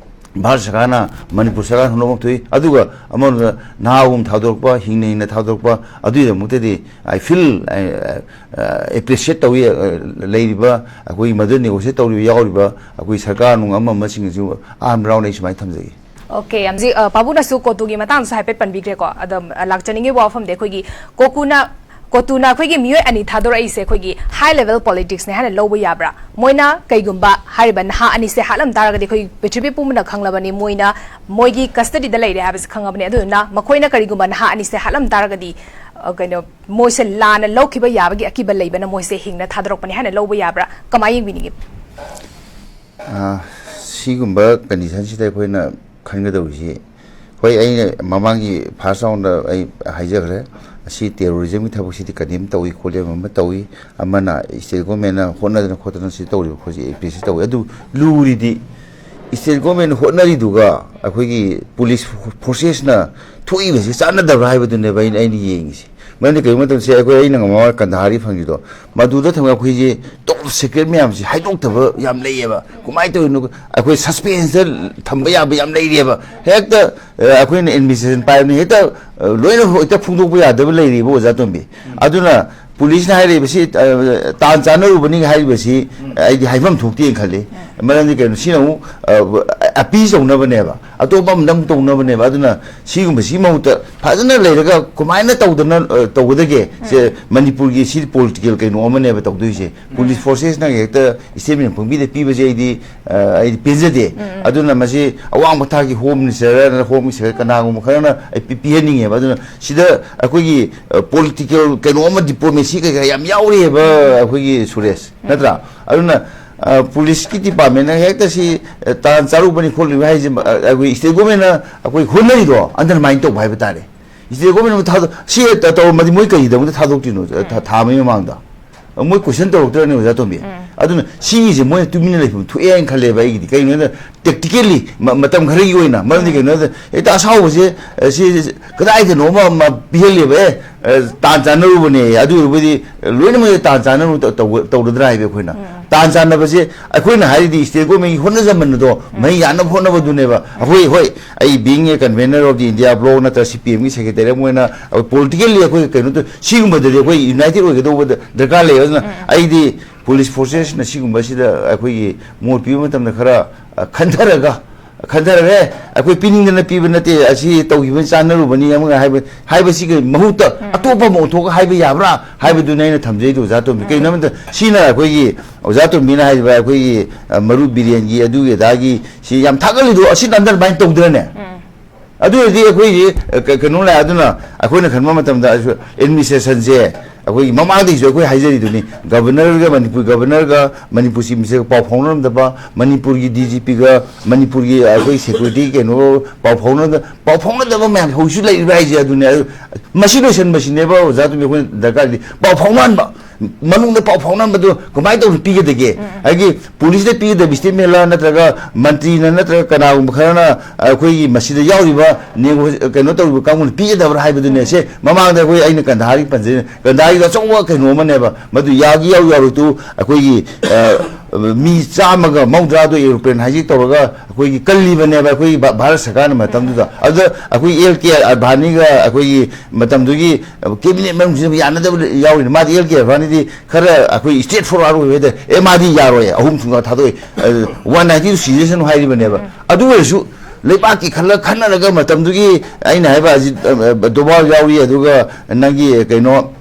ꯚꯥꯔꯠ ꯁꯔꯀꯥꯔꯅ, ꯃꯅꯤꯄꯨꯔ ꯁꯔꯀꯥꯔꯅ ꯍꯣꯠꯅꯐꯝ ꯊꯣꯛꯏ꯫ ꯑꯗꯨꯒ ꯑꯃꯔꯣꯝꯗ ꯅꯍꯥ ꯑꯍꯨꯝ ꯊꯥꯗꯣꯔꯛꯄ, ꯍꯤꯡꯅ ꯍꯤꯡꯅ ꯊꯥꯗꯣꯔꯛꯄ, ꯑꯗꯨꯒꯤꯗꯃꯛꯇꯗꯤ I feel, ꯑ, ꯑ, appreciate ꯇꯧꯏ꯫ ꯑ, ꯂꯩꯔꯤꯕ ꯑꯩꯈꯣꯏꯒꯤ ꯃꯗꯨ ꯅꯦꯒꯣꯁꯤꯌꯦꯠ ꯇꯧꯔꯤꯕ ꯌꯥꯎꯔꯤꯕ ꯑꯩꯈꯣꯏ ꯁꯔꯀꯥꯔ ꯅꯨꯡ ꯑꯃ ꯑꯃꯁꯤꯡ ꯑꯁꯤ ꯑꯥꯔꯝ ꯔꯥꯎꯟ ꯑꯩ ꯁꯨꯃꯥꯏꯅ ꯊꯝꯖꯒꯦ꯫ ꯑꯣꯀꯦ, ꯌꯥꯝꯖꯤ-, ꯑ, ꯄꯥꯕꯨꯅꯁꯨ ꯀꯣꯇꯨꯒꯤ ꯃꯇꯥꯡꯗꯁꯨ ꯍꯥꯏꯐꯦꯠ ꯄꯟꯕꯤꯈ꯭ꯔꯦꯀꯣ꯫ ꯑꯗꯣ, ꯑ, ꯂꯥꯛꯆꯅꯤꯡꯉꯤꯕ ꯋꯥꯐꯝꯗꯤ ꯑꯩꯈꯣꯏꯒꯤ ꯀꯣꯀꯨꯅ, ꯀꯣꯇꯨꯅ ꯑꯩꯈꯣꯏꯒꯤ ꯃꯤꯑꯣꯏ ꯑꯅꯤ ꯊꯥꯗꯣꯔꯛꯏꯁꯦ ꯑꯩꯈꯣꯏꯒꯤ ꯍꯥꯏ ꯂꯦꯚꯦꯜ ꯄꯣꯂꯤꯇꯤꯛꯁꯅꯦ ꯍꯥꯏꯅ ꯂꯧꯕ ꯌꯥꯕ꯭ꯔꯥ? ꯃꯣꯏꯅ ꯀꯩꯒꯨꯝꯕ ꯍꯥꯏꯔꯤꯕ ꯅꯍꯥ ꯑꯅꯤꯁꯦ ꯍꯥꯠꯂꯝ ꯇꯥꯔꯒꯗꯤ ꯑꯩꯈꯣꯏ ꯄ꯭ꯔꯤꯊꯤꯕꯤ ꯄꯨꯝꯕꯅ ꯈꯪꯂꯕꯅꯤ, ꯃꯣꯏꯅ ꯃꯣꯏꯒꯤ ꯀꯁꯇꯗꯤꯗ ꯂꯩꯔꯦ ꯍꯥꯏꯕꯁꯦ ꯈꯪꯉꯕꯅꯤ꯫ ꯑꯗꯨꯗꯨꯅ ꯃꯈꯣꯏꯅ ꯀꯔꯤꯒꯨꯝꯕ ꯅꯍꯥ ꯑꯅꯤꯁꯦ ꯍꯥꯠꯂꯝ ꯇꯥꯔꯒꯗꯤ, ꯑ, ꯀꯩꯅꯣ, ꯃꯣꯏꯁꯦ ꯂꯥꯟꯅ ꯂꯧꯈꯤꯕ ꯌꯥꯕꯒꯤ ꯑꯀꯤꯕ ꯂꯩꯕꯅ ꯃꯣꯏꯁꯦ ꯍꯤꯡꯅ ꯊꯥꯗꯣꯔꯛꯄꯅꯤ ꯍꯥꯏꯅ ꯂꯧꯕ ꯌꯥꯕ꯭ꯔꯥ? ꯀꯃꯥꯏꯅ ꯌꯦꯡꯕꯤꯅꯤꯡꯉꯤ? ꯑ, ꯁꯤꯒꯨꯝꯕ ꯀꯟꯗꯤꯁꯟꯁꯤꯗ ꯑꯩꯈꯣꯏꯅ ꯈꯟꯒꯗꯧꯔꯤꯁꯤ, ꯍꯣꯏ, ꯑꯩꯅ ꯃꯃꯥꯡꯒꯤ ꯐꯥꯔꯁ ꯔꯥꯎꯟꯗ ꯑꯩ ꯍꯥꯏꯖꯈ꯭ꯔꯦ, ꯑꯁꯤ ꯇꯦꯔꯣꯔꯤꯖꯝꯒꯤ ꯊꯕꯛꯁꯤꯗꯤ ꯀꯟꯗꯦꯝ ꯇꯧꯏ ꯈꯣꯠꯂꯤ, ꯑꯃ ꯑꯃ ꯇꯧꯏ, ꯑꯃꯅ ꯁ꯭ꯇꯦꯠ ꯒꯣꯔꯃꯦꯟꯅ ꯍꯣꯠꯅꯗꯅ ꯈꯣꯠꯇꯅ ꯁꯤ ꯇꯧꯔꯤꯕ ꯈꯣꯠꯁꯤ ꯑꯦ ꯄꯤ ꯑꯦꯁ ꯁꯤ ꯇꯧꯏ꯫ ꯑꯗꯨ ꯂꯨꯔꯤꯗꯤ ꯏꯁꯇꯦꯠ ꯒꯣꯔꯃꯦꯟꯅ ꯍꯣꯠꯅꯔꯤꯗꯨꯒ ꯑꯩꯈꯣꯏꯒꯤ ꯄꯨꯂꯤꯁ ꯐꯣꯔꯁꯦꯁꯅ ꯊꯣꯛꯏꯕꯁꯤ ꯆꯥꯟꯅꯗꯕ꯭ꯔꯥ ꯍꯥꯏꯕꯗꯨꯅꯦꯕ ꯑꯩꯅ, ꯑꯩꯅ ꯌꯦꯡꯉꯤꯁꯦ꯫ ꯃꯔꯝꯗꯤ ꯀꯩꯒꯨꯝꯕ ꯃꯇꯝꯗ ꯑꯩꯈꯣꯏ, ꯑꯩꯅ ꯉꯝꯃꯥ ꯀꯟꯗꯍꯥꯔꯒꯤ ꯐꯪꯈꯤꯗꯣ, ꯃꯗꯨꯗ ꯊꯝꯃꯒ ꯑꯩꯈꯣꯏꯁꯦ ꯇꯣꯞ ꯁꯤꯀ꯭ꯔꯦꯠ ꯃꯌꯥꯝꯁꯤ ꯍꯥꯏꯗꯣꯛꯇꯕ ꯌꯥꯝ ꯂꯩꯌꯦꯕ꯫ ꯀꯃꯥꯏꯅ ꯇꯧꯔꯤꯅꯣ? ꯑꯩꯈꯣꯏ ꯁꯁꯄꯦꯟꯁꯇ ꯊꯝꯕ ꯌꯥꯕ ꯌꯥꯝ ꯂꯩꯔꯤꯑꯕ꯫ ꯍꯦꯛꯇ ꯑ, ꯑꯩꯈꯣꯏꯅ ꯑꯦꯗꯃꯤꯅꯤꯁꯇ꯭ꯔꯦꯁꯟ ꯄꯥꯏꯕꯅꯤ, ꯍꯦꯛꯇ ꯑ, ꯂꯣꯏꯅ ꯍꯦꯛꯇ ꯐꯣꯡꯗꯣꯛꯄ ꯌꯥꯗꯕ ꯂꯩꯔꯤꯕ, ꯑꯣꯖꯥ ꯇꯣꯝꯕꯤ꯫ ꯑꯗꯨꯅ ꯄꯨꯂꯤꯁꯅ ꯍꯥꯏꯔꯤꯕꯁꯤ, ꯑ, ꯇꯥꯟ ꯆꯥꯟꯅꯔꯨꯕꯅꯤ ꯍꯥꯏꯔꯤꯕꯁꯤ ꯑꯩꯗꯤ ꯍꯥꯏꯐꯝ ꯊꯣꯛꯇꯦꯅ ꯈꯜꯂꯤ꯫ ꯃꯔꯝꯗꯤ ꯀꯩꯅꯣ, ꯁꯤꯅ ꯑꯃꯨꯛ ꯑꯄꯤꯁ ꯇꯧꯅꯕꯅꯦꯕ, ꯑꯇꯣꯞꯄ ꯑꯃꯗ ꯑꯃꯨꯛ ꯇꯧꯅꯕꯅꯦꯕ꯫ ꯑꯗꯨꯅ ꯁꯤꯒꯨꯝꯕꯁꯤꯒꯤ ꯃꯍꯨꯠꯇ ꯐꯖꯅ ꯂꯩꯔꯒ ꯀꯃꯥꯏꯅ ꯇꯧꯗꯅ ꯑ, ꯇꯧꯒꯗꯒꯦ? ꯁꯦ, ꯃꯅꯤꯄꯨꯔꯒꯤ ꯁꯤ ꯄꯣꯂꯤꯇꯤꯀꯦꯜ ꯀꯩꯅꯣ ꯑꯃꯅꯦꯕ ꯇꯧꯗꯣꯏꯁꯦ꯫ ꯄꯨꯂꯤꯁ ꯐꯣꯔꯁꯦꯁꯅ ꯍꯦꯛꯇ ꯏꯁꯇꯦꯠꯃꯦꯟ ꯐꯣꯡꯕꯤꯗ ꯄꯤꯕꯁꯦ ꯑꯩꯗꯤ ꯑ, ꯑꯩꯗꯤ ꯄꯦꯟꯖꯗꯦ꯫ ꯑꯗꯨꯅ ꯃꯁꯤ ꯑꯋꯥꯡꯕ ꯊꯥꯛꯀꯤ ꯍꯣꯝ ꯃꯤꯅꯤꯁꯇꯔ, ꯍꯣꯝ ꯃꯤꯅꯤꯁꯇꯔ ꯀꯅꯥꯒꯨꯝꯕ ꯈꯔꯅ ꯑꯩ ꯄꯤ-, ꯄꯤꯍꯟꯅꯤꯡꯉꯦꯕ꯫ ꯑꯗꯨꯅ ꯁꯤꯗ ꯑꯩꯈꯣꯏꯒꯤ, ꯑ, ꯄꯣꯂꯤꯇꯤꯀꯦꯜ ꯀꯩꯅꯣ ꯑꯃ, ꯗꯤꯄ꯭ꯂꯣꯃꯦꯁꯤ ꯀꯩꯀꯥ ꯌꯥꯝ ꯌꯥꯎꯔꯤꯑꯕ ꯑꯩꯈꯣꯏꯒꯤ ꯁꯨꯔꯦꯁ, ꯅꯠꯇ꯭ꯔꯥ? ꯑꯗꯨꯅ, ꯑ, ꯄꯨꯂꯤꯁꯀꯤ ꯗꯤꯄꯥꯔꯠꯃꯦꯟꯅ ꯍꯦꯛꯇ ꯁꯤ, ꯑ, ꯇꯥꯟ ꯆꯥꯔꯨꯕꯅꯤ ꯈꯣꯠꯂꯤꯕ ꯍꯥꯏꯁꯦ, ꯑ, ꯑꯩꯈꯣꯏ ꯏꯁꯇꯦꯠ ꯒꯣꯔꯃꯦꯟꯅ ꯑꯩꯈꯣꯏ ꯍꯣꯠꯅꯔꯤꯗꯣ ꯑꯟꯗꯔꯃꯥꯏꯟ ꯇꯧꯕ ꯍꯥꯏꯕ ꯇꯥꯔꯦ꯫ ꯏꯁꯇꯦꯠ ꯒꯣꯔꯃꯦꯟꯅ ꯊꯥꯗꯣꯛ-, ꯁꯤ ꯇꯧꯔꯝꯃꯗꯤ ꯃꯣꯏ ꯀꯔꯤꯒꯤꯗꯃꯛꯇ ꯊꯥꯗꯣꯛꯇꯣꯏꯅꯣ, ꯊꯥ, ꯊꯥ ꯑꯃꯒꯤ ꯃꯃꯥꯡꯗ? ꯃꯣꯏ ꯀꯣꯏꯁꯟ ꯇꯧꯔꯛꯇ꯭ꯔꯅꯦ, ꯑꯣꯖꯥ ꯇꯣꯝꯕꯤ꯫ ꯑꯗꯨꯅ ꯁꯤꯒꯤꯁꯦ ꯃꯣꯏꯅ ꯇꯨꯃꯤꯟꯅ ꯂꯩꯐꯝ ꯊꯣꯛꯑꯦ ꯍꯥꯏꯅ ꯈꯜꯂꯦꯕ ꯑꯩꯒꯤꯗꯤ꯫ ꯀꯩꯒꯤꯅꯣ ꯍꯥꯏꯗ, ꯇꯦꯛꯇꯤꯀꯦꯜꯂꯤ, ꯃ-, ꯃꯇꯝ ꯈꯔꯒꯤ ꯑꯣꯏꯅ, ꯃꯔꯝꯗꯤ ꯀꯩꯅꯣ ꯍꯥꯏꯗ, ꯍꯦꯛꯇ ꯑꯁꯥꯎꯕꯁꯦ, ꯑ, ꯁꯤ, ꯁꯤ ꯀꯗꯥꯏꯗꯅꯣ ꯑꯃ, ꯑꯃ ꯄꯤꯍꯜꯂꯦꯕ, ꯑꯦ, ꯑ, ꯇꯥꯟ ꯆꯥꯟꯅꯔꯨꯕꯅꯦ, ꯑꯗꯨ ꯑꯣꯏꯔꯕꯗꯤ ꯂꯣꯏꯅꯃꯛ ꯇꯥꯟ ꯆꯥꯟꯅꯔꯨ ꯇꯧ-, ꯇꯧ-, ꯇꯧꯔꯗ꯭ꯔꯥ ꯍꯥꯏꯕ ꯑꯩꯈꯣꯏꯅ꯫ ꯇꯥꯟ ꯆꯥꯟꯅꯕꯁꯦ ꯑꯩꯈꯣꯏꯅ ꯍꯥꯏꯔꯤꯗꯤ ꯏꯁꯇꯦꯠ ꯒꯣꯔꯃꯦꯟꯒꯤ ꯍꯣꯠꯅꯖꯃꯟꯗꯣ, ꯃꯍꯩ ꯌꯥꯟꯅꯕ ꯍꯣꯠꯅꯕꯗꯨꯅꯦꯕ꯫ ꯑꯩꯈꯣꯏ, ꯍꯣꯏ, ꯑꯩ being a convener of the India Bloc ꯅꯠꯇ꯭ꯔ ꯁꯤ ꯄꯤ ꯑꯦꯝꯒꯤ ꯁꯦꯀ꯭ꯔꯦꯇꯔꯤ ꯑꯃ ꯑꯣꯏꯅ, ꯑꯩꯈꯣꯏ ꯄꯣꯂꯤꯇꯤꯀꯦꯜꯂꯤ ꯑꯩꯈꯣꯏ ꯀꯩꯅꯣ ꯇꯧ-, ꯁꯤꯒꯨꯝꯕꯗꯗꯤ ꯑꯩꯈꯣꯏ ꯌꯨꯅꯥꯏꯇꯦꯠ ꯑꯣꯏꯒꯗꯧꯕ ꯗ-, ꯗꯔꯀꯥꯔ ꯂꯩ꯫ ꯑꯗꯨꯅ ꯑꯩꯗꯤ ꯄꯨꯂꯤꯁ ꯐꯣꯔꯁꯦꯁꯅ ꯁꯤꯒꯨꯝꯕꯁꯤꯗ ꯑꯩꯈꯣꯏꯒꯤ ꯃꯣꯠ ꯄꯤꯕ ꯃꯇꯝꯗ ꯈꯔ, ꯑ, ꯈꯟꯊꯔꯒ, ꯈꯟꯊꯔꯒ, "ꯑꯦ, ꯑꯩꯈꯣꯏ ꯄꯤꯅꯤꯡꯗꯅ ꯄꯤꯕ ꯅꯠꯇꯦ, ꯑꯁꯤ ꯇꯧꯈꯤꯕ ꯆꯥꯟꯅꯔꯨꯕꯅꯤ" ꯑꯃꯒ ꯍꯥꯏꯕ, ꯍꯥꯏꯕꯁꯤꯒꯤ ꯃꯍꯨꯠꯇ ꯑꯇꯣꯞꯄ ꯑꯃ ꯑꯣꯟꯊꯣꯛꯑꯒ ꯍꯥꯏꯕ ꯌꯥꯕ꯭ꯔꯥ ꯍꯥꯏꯕꯗꯨꯅꯤ ꯑꯩꯅ ꯊꯝꯖꯩꯗꯣ, ꯑꯣꯖꯥ ꯇꯣꯝꯕꯤ꯫ ꯀꯩꯒꯤꯅꯣ ꯍꯥꯏꯕ ꯃꯇꯝꯗ ꯁꯤꯅ ꯑꯩꯈꯣꯏꯒꯤ ꯑꯣꯖꯥ ꯇꯣꯝꯕꯤꯅ ꯍꯥꯏꯔꯤꯕ ꯑꯩꯈꯣꯏꯒꯤ, ꯑ, ꯃꯔꯨꯞ ꯕꯤꯔꯦꯟꯒꯤ ꯑꯗꯨꯒꯤ ꯑꯗꯥꯒꯤ ꯁꯤ ꯌꯥꯝ ꯊꯥꯒꯠꯂꯤꯗꯣ, ꯑꯁꯤꯅ ꯑꯟꯗꯔꯃꯥꯏꯟ ꯇꯧꯗ꯭ꯔꯅꯦ? ꯑꯗꯨ ꯑꯣꯏꯔꯗꯤ ꯑꯩꯈꯣꯏꯁꯤ, ꯑ, ꯀ-, ꯀꯩꯅꯣ ꯂꯥꯛꯑꯦ꯫ ꯑꯗꯨꯅ ꯑꯩꯈꯣꯏꯅ ꯈꯟꯕ ꯃꯇꯝꯗ ꯑꯩꯁꯨ ꯑꯦꯗꯃꯤꯅꯤꯁꯇ꯭ꯔꯦꯁꯟꯁꯦ ꯑꯩꯈꯣꯏꯒꯤ ꯃꯃꯥꯡꯗꯒꯤꯁꯨ ꯑꯩꯈꯣꯏ ꯍꯥꯏꯖꯔꯤꯗꯨꯅꯤ, ꯒꯕꯔꯅꯔꯒ, ꯃꯅꯤꯄꯨꯔ ꯒꯕꯔꯅꯔꯒ, ꯃꯅꯤꯄꯨꯔ ꯆꯤꯐ ꯃꯤꯅꯤꯁꯇꯔꯒ ꯄꯥꯎ ꯐꯥꯎꯅꯔꯝꯗꯕ, ꯃꯅꯤꯄꯨꯔꯒꯤ ꯗꯤ ꯖꯤ ꯄꯤꯒ, ꯃꯅꯤꯄꯨꯔꯒꯤ ꯑꯩꯈꯣꯏ ꯁꯦꯀ꯭ꯌꯨꯔꯤꯇꯤ ꯀꯩꯅꯣ ꯄꯥꯎ ꯐꯥꯎꯅꯗ-, ꯄꯥꯎ ꯐꯥꯎꯅꯗꯕ ꯃꯌꯥꯝ ꯍꯧꯖꯤꯛꯁꯨ ꯂꯩꯔꯤꯕ ꯍꯥꯏꯁꯦ ꯑꯗꯨꯅꯦ꯫ ꯑꯗꯨ ꯃꯁꯤ ꯂꯣꯏꯁꯤꯟꯕꯁꯤꯅꯦꯕ ꯑꯣꯖꯥ ꯇꯣꯝꯕꯤ ꯑꯩꯈꯣꯏꯅ ꯗꯔꯀꯥꯔꯗꯤ, ꯄꯥꯎ ꯐꯥꯎꯅꯍꯟꯕ꯫ ꯃꯅꯨꯡꯗ ꯄꯥꯎ ꯐꯥꯎꯅꯕꯗꯨ ꯀꯃꯥꯏꯅ ꯇꯧꯅ ꯄꯤꯒꯗꯒꯦ? ꯍꯥꯏꯗꯤ ꯄꯨꯂꯤꯁꯇ ꯄꯤꯒꯗꯕ ꯏꯁꯇꯦꯠꯃꯦꯟꯂ, ꯅꯠꯇ꯭ꯔꯒ ꯃꯟꯇ꯭ꯔꯤꯅ, ꯅꯠꯇ꯭ꯔꯒ ꯀꯅꯥꯒꯨꯝꯕ ꯈꯔꯅ ꯑꯩꯈꯣꯏꯒꯤ ꯃꯁꯤꯗ ꯌꯥꯎꯔꯤꯕ ꯅꯦꯒꯣ-, ꯀꯩꯅꯣ ꯇꯧꯔꯤꯕ ꯀꯥꯡꯕꯨꯅ ꯄꯤꯒꯗꯕ꯭ꯔꯥ ꯍꯥꯏꯕꯗꯨꯅꯦ꯫ ꯁꯦ, ꯃꯃꯥꯡꯗ ꯑꯩꯈꯣꯏ, ꯑꯩꯅ ꯀꯟꯗꯥꯍꯥꯔꯤ ꯄꯟꯖꯩ, ꯀꯟꯗꯥꯍꯥꯔꯤꯗ ꯑꯆꯧꯕ ꯀꯩꯅꯣ ꯑꯃꯅꯦꯕ, ꯃꯗꯨ ꯌꯥꯒꯤ ꯌꯥꯎ ꯌꯥꯔꯣꯏꯗꯨ ꯑꯩꯈꯣꯏꯒꯤ, ꯑ, ꯃꯤ ꯆꯥꯝꯃꯒ ꯃꯧꯗ꯭ꯔꯥꯗꯣ ꯑꯦꯔꯣꯄ꯭ꯂꯦꯟ ꯍꯥꯏꯖꯦꯛ ꯇꯧꯔꯒ ꯑꯩꯈꯣꯏꯒꯤ ꯀꯜꯂꯤꯕꯅꯦꯕ ꯑꯩꯈꯣꯏꯒꯤ ꯚꯥ-, ꯚꯥꯔꯠ ꯁꯔꯀꯥꯔꯅ ꯃꯇꯝꯗꯨꯗ꯫ ꯑꯗꯨꯗ ꯑꯩꯈꯣꯏ ꯑꯦꯜ ꯀꯦ ꯑꯗꯚꯥꯅꯤꯒ ꯑꯩꯈꯣꯏꯒꯤ ꯃꯇꯝꯗꯨꯒꯤ ꯀꯦꯕꯤꯅꯦꯠ ꯃꯅꯨꯡꯁꯤꯗ ꯌꯥꯅꯗꯕ ꯌꯥꯎꯔꯤꯅꯤ꯫ ꯃꯥꯗꯤ ꯑꯦꯜ ꯀꯦ ꯑꯗꯚꯥꯅꯤꯗꯤ ꯈꯔ ꯑꯩꯈꯣꯏ ꯏꯁꯇ꯭ꯔꯦꯠ ꯐꯣꯔꯋꯥꯔꯗ ꯑꯣꯏꯕ ꯍꯥꯏꯇꯥꯔꯦ꯫ "ꯑꯦ, ꯃꯥꯗꯤ ꯌꯥꯔꯣꯏ, ꯑꯍꯨꯝ ꯁꯨꯡꯌꯥ ꯊꯥꯗꯣꯛꯑꯣꯏ, ꯋꯥꯟ ꯅꯥꯏꯟꯇꯤꯗꯨ ꯁꯤꯖꯁꯅꯨ" ꯍꯥꯏꯔꯤꯕꯅꯦꯕ꯫ ꯑꯗꯨ ꯑꯣꯏꯔꯁꯨ ꯂꯩꯕꯥꯛꯀꯤ ꯈꯜꯂ ꯈꯟꯅꯔꯒ ꯃꯇꯝꯗꯨꯒꯤ ꯑꯩꯅ ꯍꯥꯏꯕ ꯑꯖꯤꯠ, ꯑ, ꯑ, ꯗꯣꯚꯥꯜ ꯌꯥꯎꯔꯤ, ꯑꯗꯨꯒ ꯅꯪꯒꯤ ꯀꯩꯅꯣ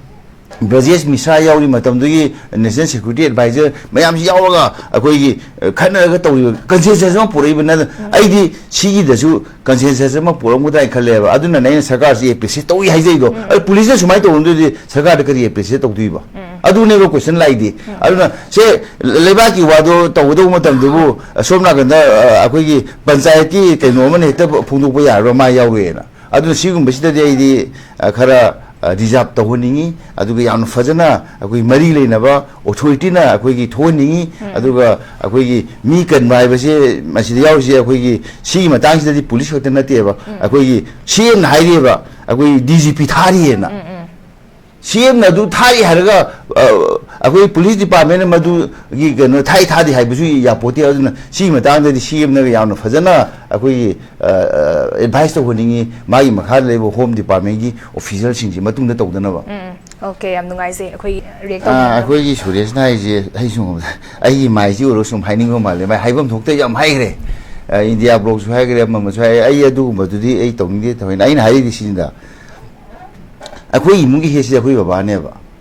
ꯕ꯭ꯔꯖꯦꯁ ꯃꯤꯁ꯭ꯔꯥ ꯌꯥꯎꯔꯤ, ꯃꯇꯝꯗꯨꯒꯤ ꯅꯦꯁꯅꯦꯜ ꯁꯦꯀ꯭ꯌꯨꯔꯤꯇꯤ ꯑꯦꯗꯚꯥꯏꯖꯔ ꯃꯌꯥꯝꯁꯤ ꯌꯥꯎꯔꯒ ꯑꯩꯈꯣꯏꯒꯤ, ꯑ, ꯈꯠꯅꯔꯒ ꯇꯧꯔꯤꯕ ꯀꯟꯁꯦꯟꯁꯁ ꯑꯃ ꯄꯨꯔꯛꯏꯕ ꯅꯠꯇ-, ꯑꯩꯗꯤ ꯁꯤꯒꯤꯗꯁꯨ ꯀꯟꯁꯦꯟꯁꯁ ꯑꯃ ꯄꯨꯔꯛꯑꯝꯒꯗ꯭ꯔꯥ ꯍꯥꯏꯅ ꯈꯜꯂꯦꯕ꯫ ꯑꯗꯨꯅꯅꯦ ꯑꯩꯅ ꯁꯔꯀꯥꯔꯁꯤ ꯑꯦꯄ꯭ꯔꯤꯁꯤꯌꯦꯠ ꯇꯧꯏ ꯍꯥꯏꯖꯩꯗꯣ꯫ ꯑꯗꯨ ꯄꯨꯂꯤꯁꯅ ꯁꯨꯃꯥꯏꯅ ꯇꯧꯔꯝꯗꯣꯏꯗꯤ ꯁꯔꯀꯥꯔꯗ ꯀꯔꯤ ꯑꯦꯄ꯭ꯔꯤꯁꯤꯌꯦꯠ ꯇꯧꯗꯣꯏꯕ? ꯑꯗꯨꯅꯦꯕ ꯀꯣꯏꯁꯟ ꯂꯥꯛꯏꯗꯤ꯫ ꯑꯗꯨꯅ ꯁꯦ, ꯂꯩꯕꯥꯛꯀꯤ ꯋꯥꯗꯣ ꯇꯧꯒꯗꯧꯕ ꯃꯇꯝꯗꯕꯨ ꯑꯁꯣꯝ ꯅꯥꯀꯟꯗ, ꯑ, ꯑꯩꯈꯣꯏꯒꯤ ꯄꯟꯆꯥꯌꯠꯀꯤ ꯀꯩꯅꯣ ꯑꯃꯅ ꯍꯦꯛꯇ ꯐꯣꯡꯗꯣꯛꯄ ꯌꯥꯔꯕ꯭ꯔꯥ, ꯃꯥ ꯌꯥꯎꯔꯣꯏꯅ? ꯑꯗꯨꯅ ꯁꯤꯒꯨꯝꯕꯁꯤꯗꯗꯤ ꯑꯩꯗꯤ, ꯑ, ꯈꯔ, ꯑ, ꯔꯤꯖꯥꯕ ꯇꯧꯍꯟꯅꯤꯡꯉꯤ, ꯑꯗꯨꯒ ꯌꯥꯝꯅ ꯐꯖꯅ ꯑꯩꯈꯣꯏ ꯃꯔꯤ ꯂꯩꯅꯕ ꯑꯣꯊꯣꯔꯤꯇꯤꯅ ꯑꯩꯈꯣꯏꯒꯤ ꯊꯣꯛꯍꯟꯅꯤꯡꯉꯤ꯫ ꯑꯗꯨꯒ ꯑꯩꯈꯣꯏꯒꯤ ꯃꯤ ꯀꯟꯕ ꯍꯥꯏꯕꯁꯦ ꯃꯁꯤꯗ ꯌꯥꯎꯔꯤꯁꯦ ꯑꯩꯈꯣꯏꯒꯤ ꯁꯤꯒꯤ ꯃꯇꯥꯡꯁꯤꯗꯗꯤ ꯄꯨꯂꯤꯁ ꯈꯛꯇ ꯅꯠꯇꯦꯕ, ꯑꯩꯈꯣꯏꯒꯤ ꯁꯤ ꯑꯦꯝꯅ ꯍꯥꯏꯔꯤꯑꯕ, ꯑꯩꯈꯣꯏꯒꯤ ꯗꯤ ꯖꯤ ꯄꯤ ꯊꯥꯔꯤꯑꯅ꯫ ꯁꯤ ꯑꯦꯝꯅ ꯑꯗꯨ ꯊꯥꯔꯤ ꯍꯥꯏꯔꯒ, ꯑ, ꯑꯩꯈꯣꯏ ꯄꯨꯂꯤꯁ ꯗꯤꯄꯥꯔꯠꯃꯦꯟꯅ ꯃꯗꯨꯒꯤ ꯀꯩꯅꯣ ꯊꯥꯏ ꯊꯥꯗꯦ ꯍꯥꯏꯕꯁꯨ ꯌꯥꯄꯣꯠꯇꯦ꯫ ꯑꯗꯨꯅ ꯁꯤꯒꯤ ꯃꯇꯥꯡꯗꯗꯤ ꯁꯤ ꯑꯦꯝꯅꯒ ꯌꯥꯝꯅ ꯐꯖꯅ ꯑꯩꯈꯣꯏꯒꯤ, ꯑ, ꯑ, ꯑꯦꯗꯚꯥꯏꯁ ꯇꯧꯍꯟꯅꯤꯡꯉꯤ꯫ ꯃꯥꯒꯤ ꯃꯈꯥꯗ ꯂꯩꯕ ꯍꯣꯝ ꯗꯤꯄꯥꯔꯠꯃꯦꯟꯒꯤ ꯑꯣꯐꯤꯁꯤꯌꯦꯜꯁꯤꯡꯁꯤ ꯃꯇꯨꯡꯗ ꯇꯧꯗꯅꯕ꯫ ꯑꯣꯀꯦ, ꯌꯥꯝ ꯅꯨꯡꯉꯥꯏꯖꯩ ꯑꯩꯈꯣꯏ ꯔꯤꯌꯦꯛ ꯑ, ꯇꯧꯕꯤꯅꯕ꯫ ꯑꯩꯈꯣꯏꯒꯤ ꯁꯨꯔꯦꯁꯅ ꯍꯥꯏꯁꯦ, ꯑꯩ ꯁꯨꯝ, ꯑꯩꯒꯤ ꯃꯥꯏꯁꯤ ꯎꯔꯒ ꯁꯨꯝ ꯍꯥꯏꯅꯤꯡꯕ ꯃꯥꯜꯂꯦ꯫ ꯃꯥꯏ ꯍꯥꯏꯐꯝ ꯊꯣꯛꯇ ꯌꯥꯝ ꯍꯥꯏꯈ꯭ꯔꯦ꯫ ꯑ, ꯏꯟꯗꯤꯌꯥ ꯕ꯭ꯂꯣꯛꯁꯨ ꯍꯥꯏꯈ꯭ꯔꯦ, ꯑꯃ ꯑꯃꯁꯨ ꯍꯥꯏꯈ꯭ꯔꯦ꯫ ꯑꯩ ꯑꯗꯨꯒꯨꯝꯕꯗꯨꯗꯤ ꯑꯩ ꯇꯧꯅꯤꯡꯗꯦ꯫ ꯊꯑꯣꯏꯅ ꯑꯩꯅ ꯍꯥꯏꯔꯤꯗꯤ ꯁꯤꯅꯤꯗ, ꯑꯩꯈꯣꯏ ꯏꯃꯨꯡꯒꯤ ꯍꯦꯠꯁꯤꯗꯤ ꯑꯩꯈꯣꯏ ꯕꯕꯥꯅꯦꯕ꯫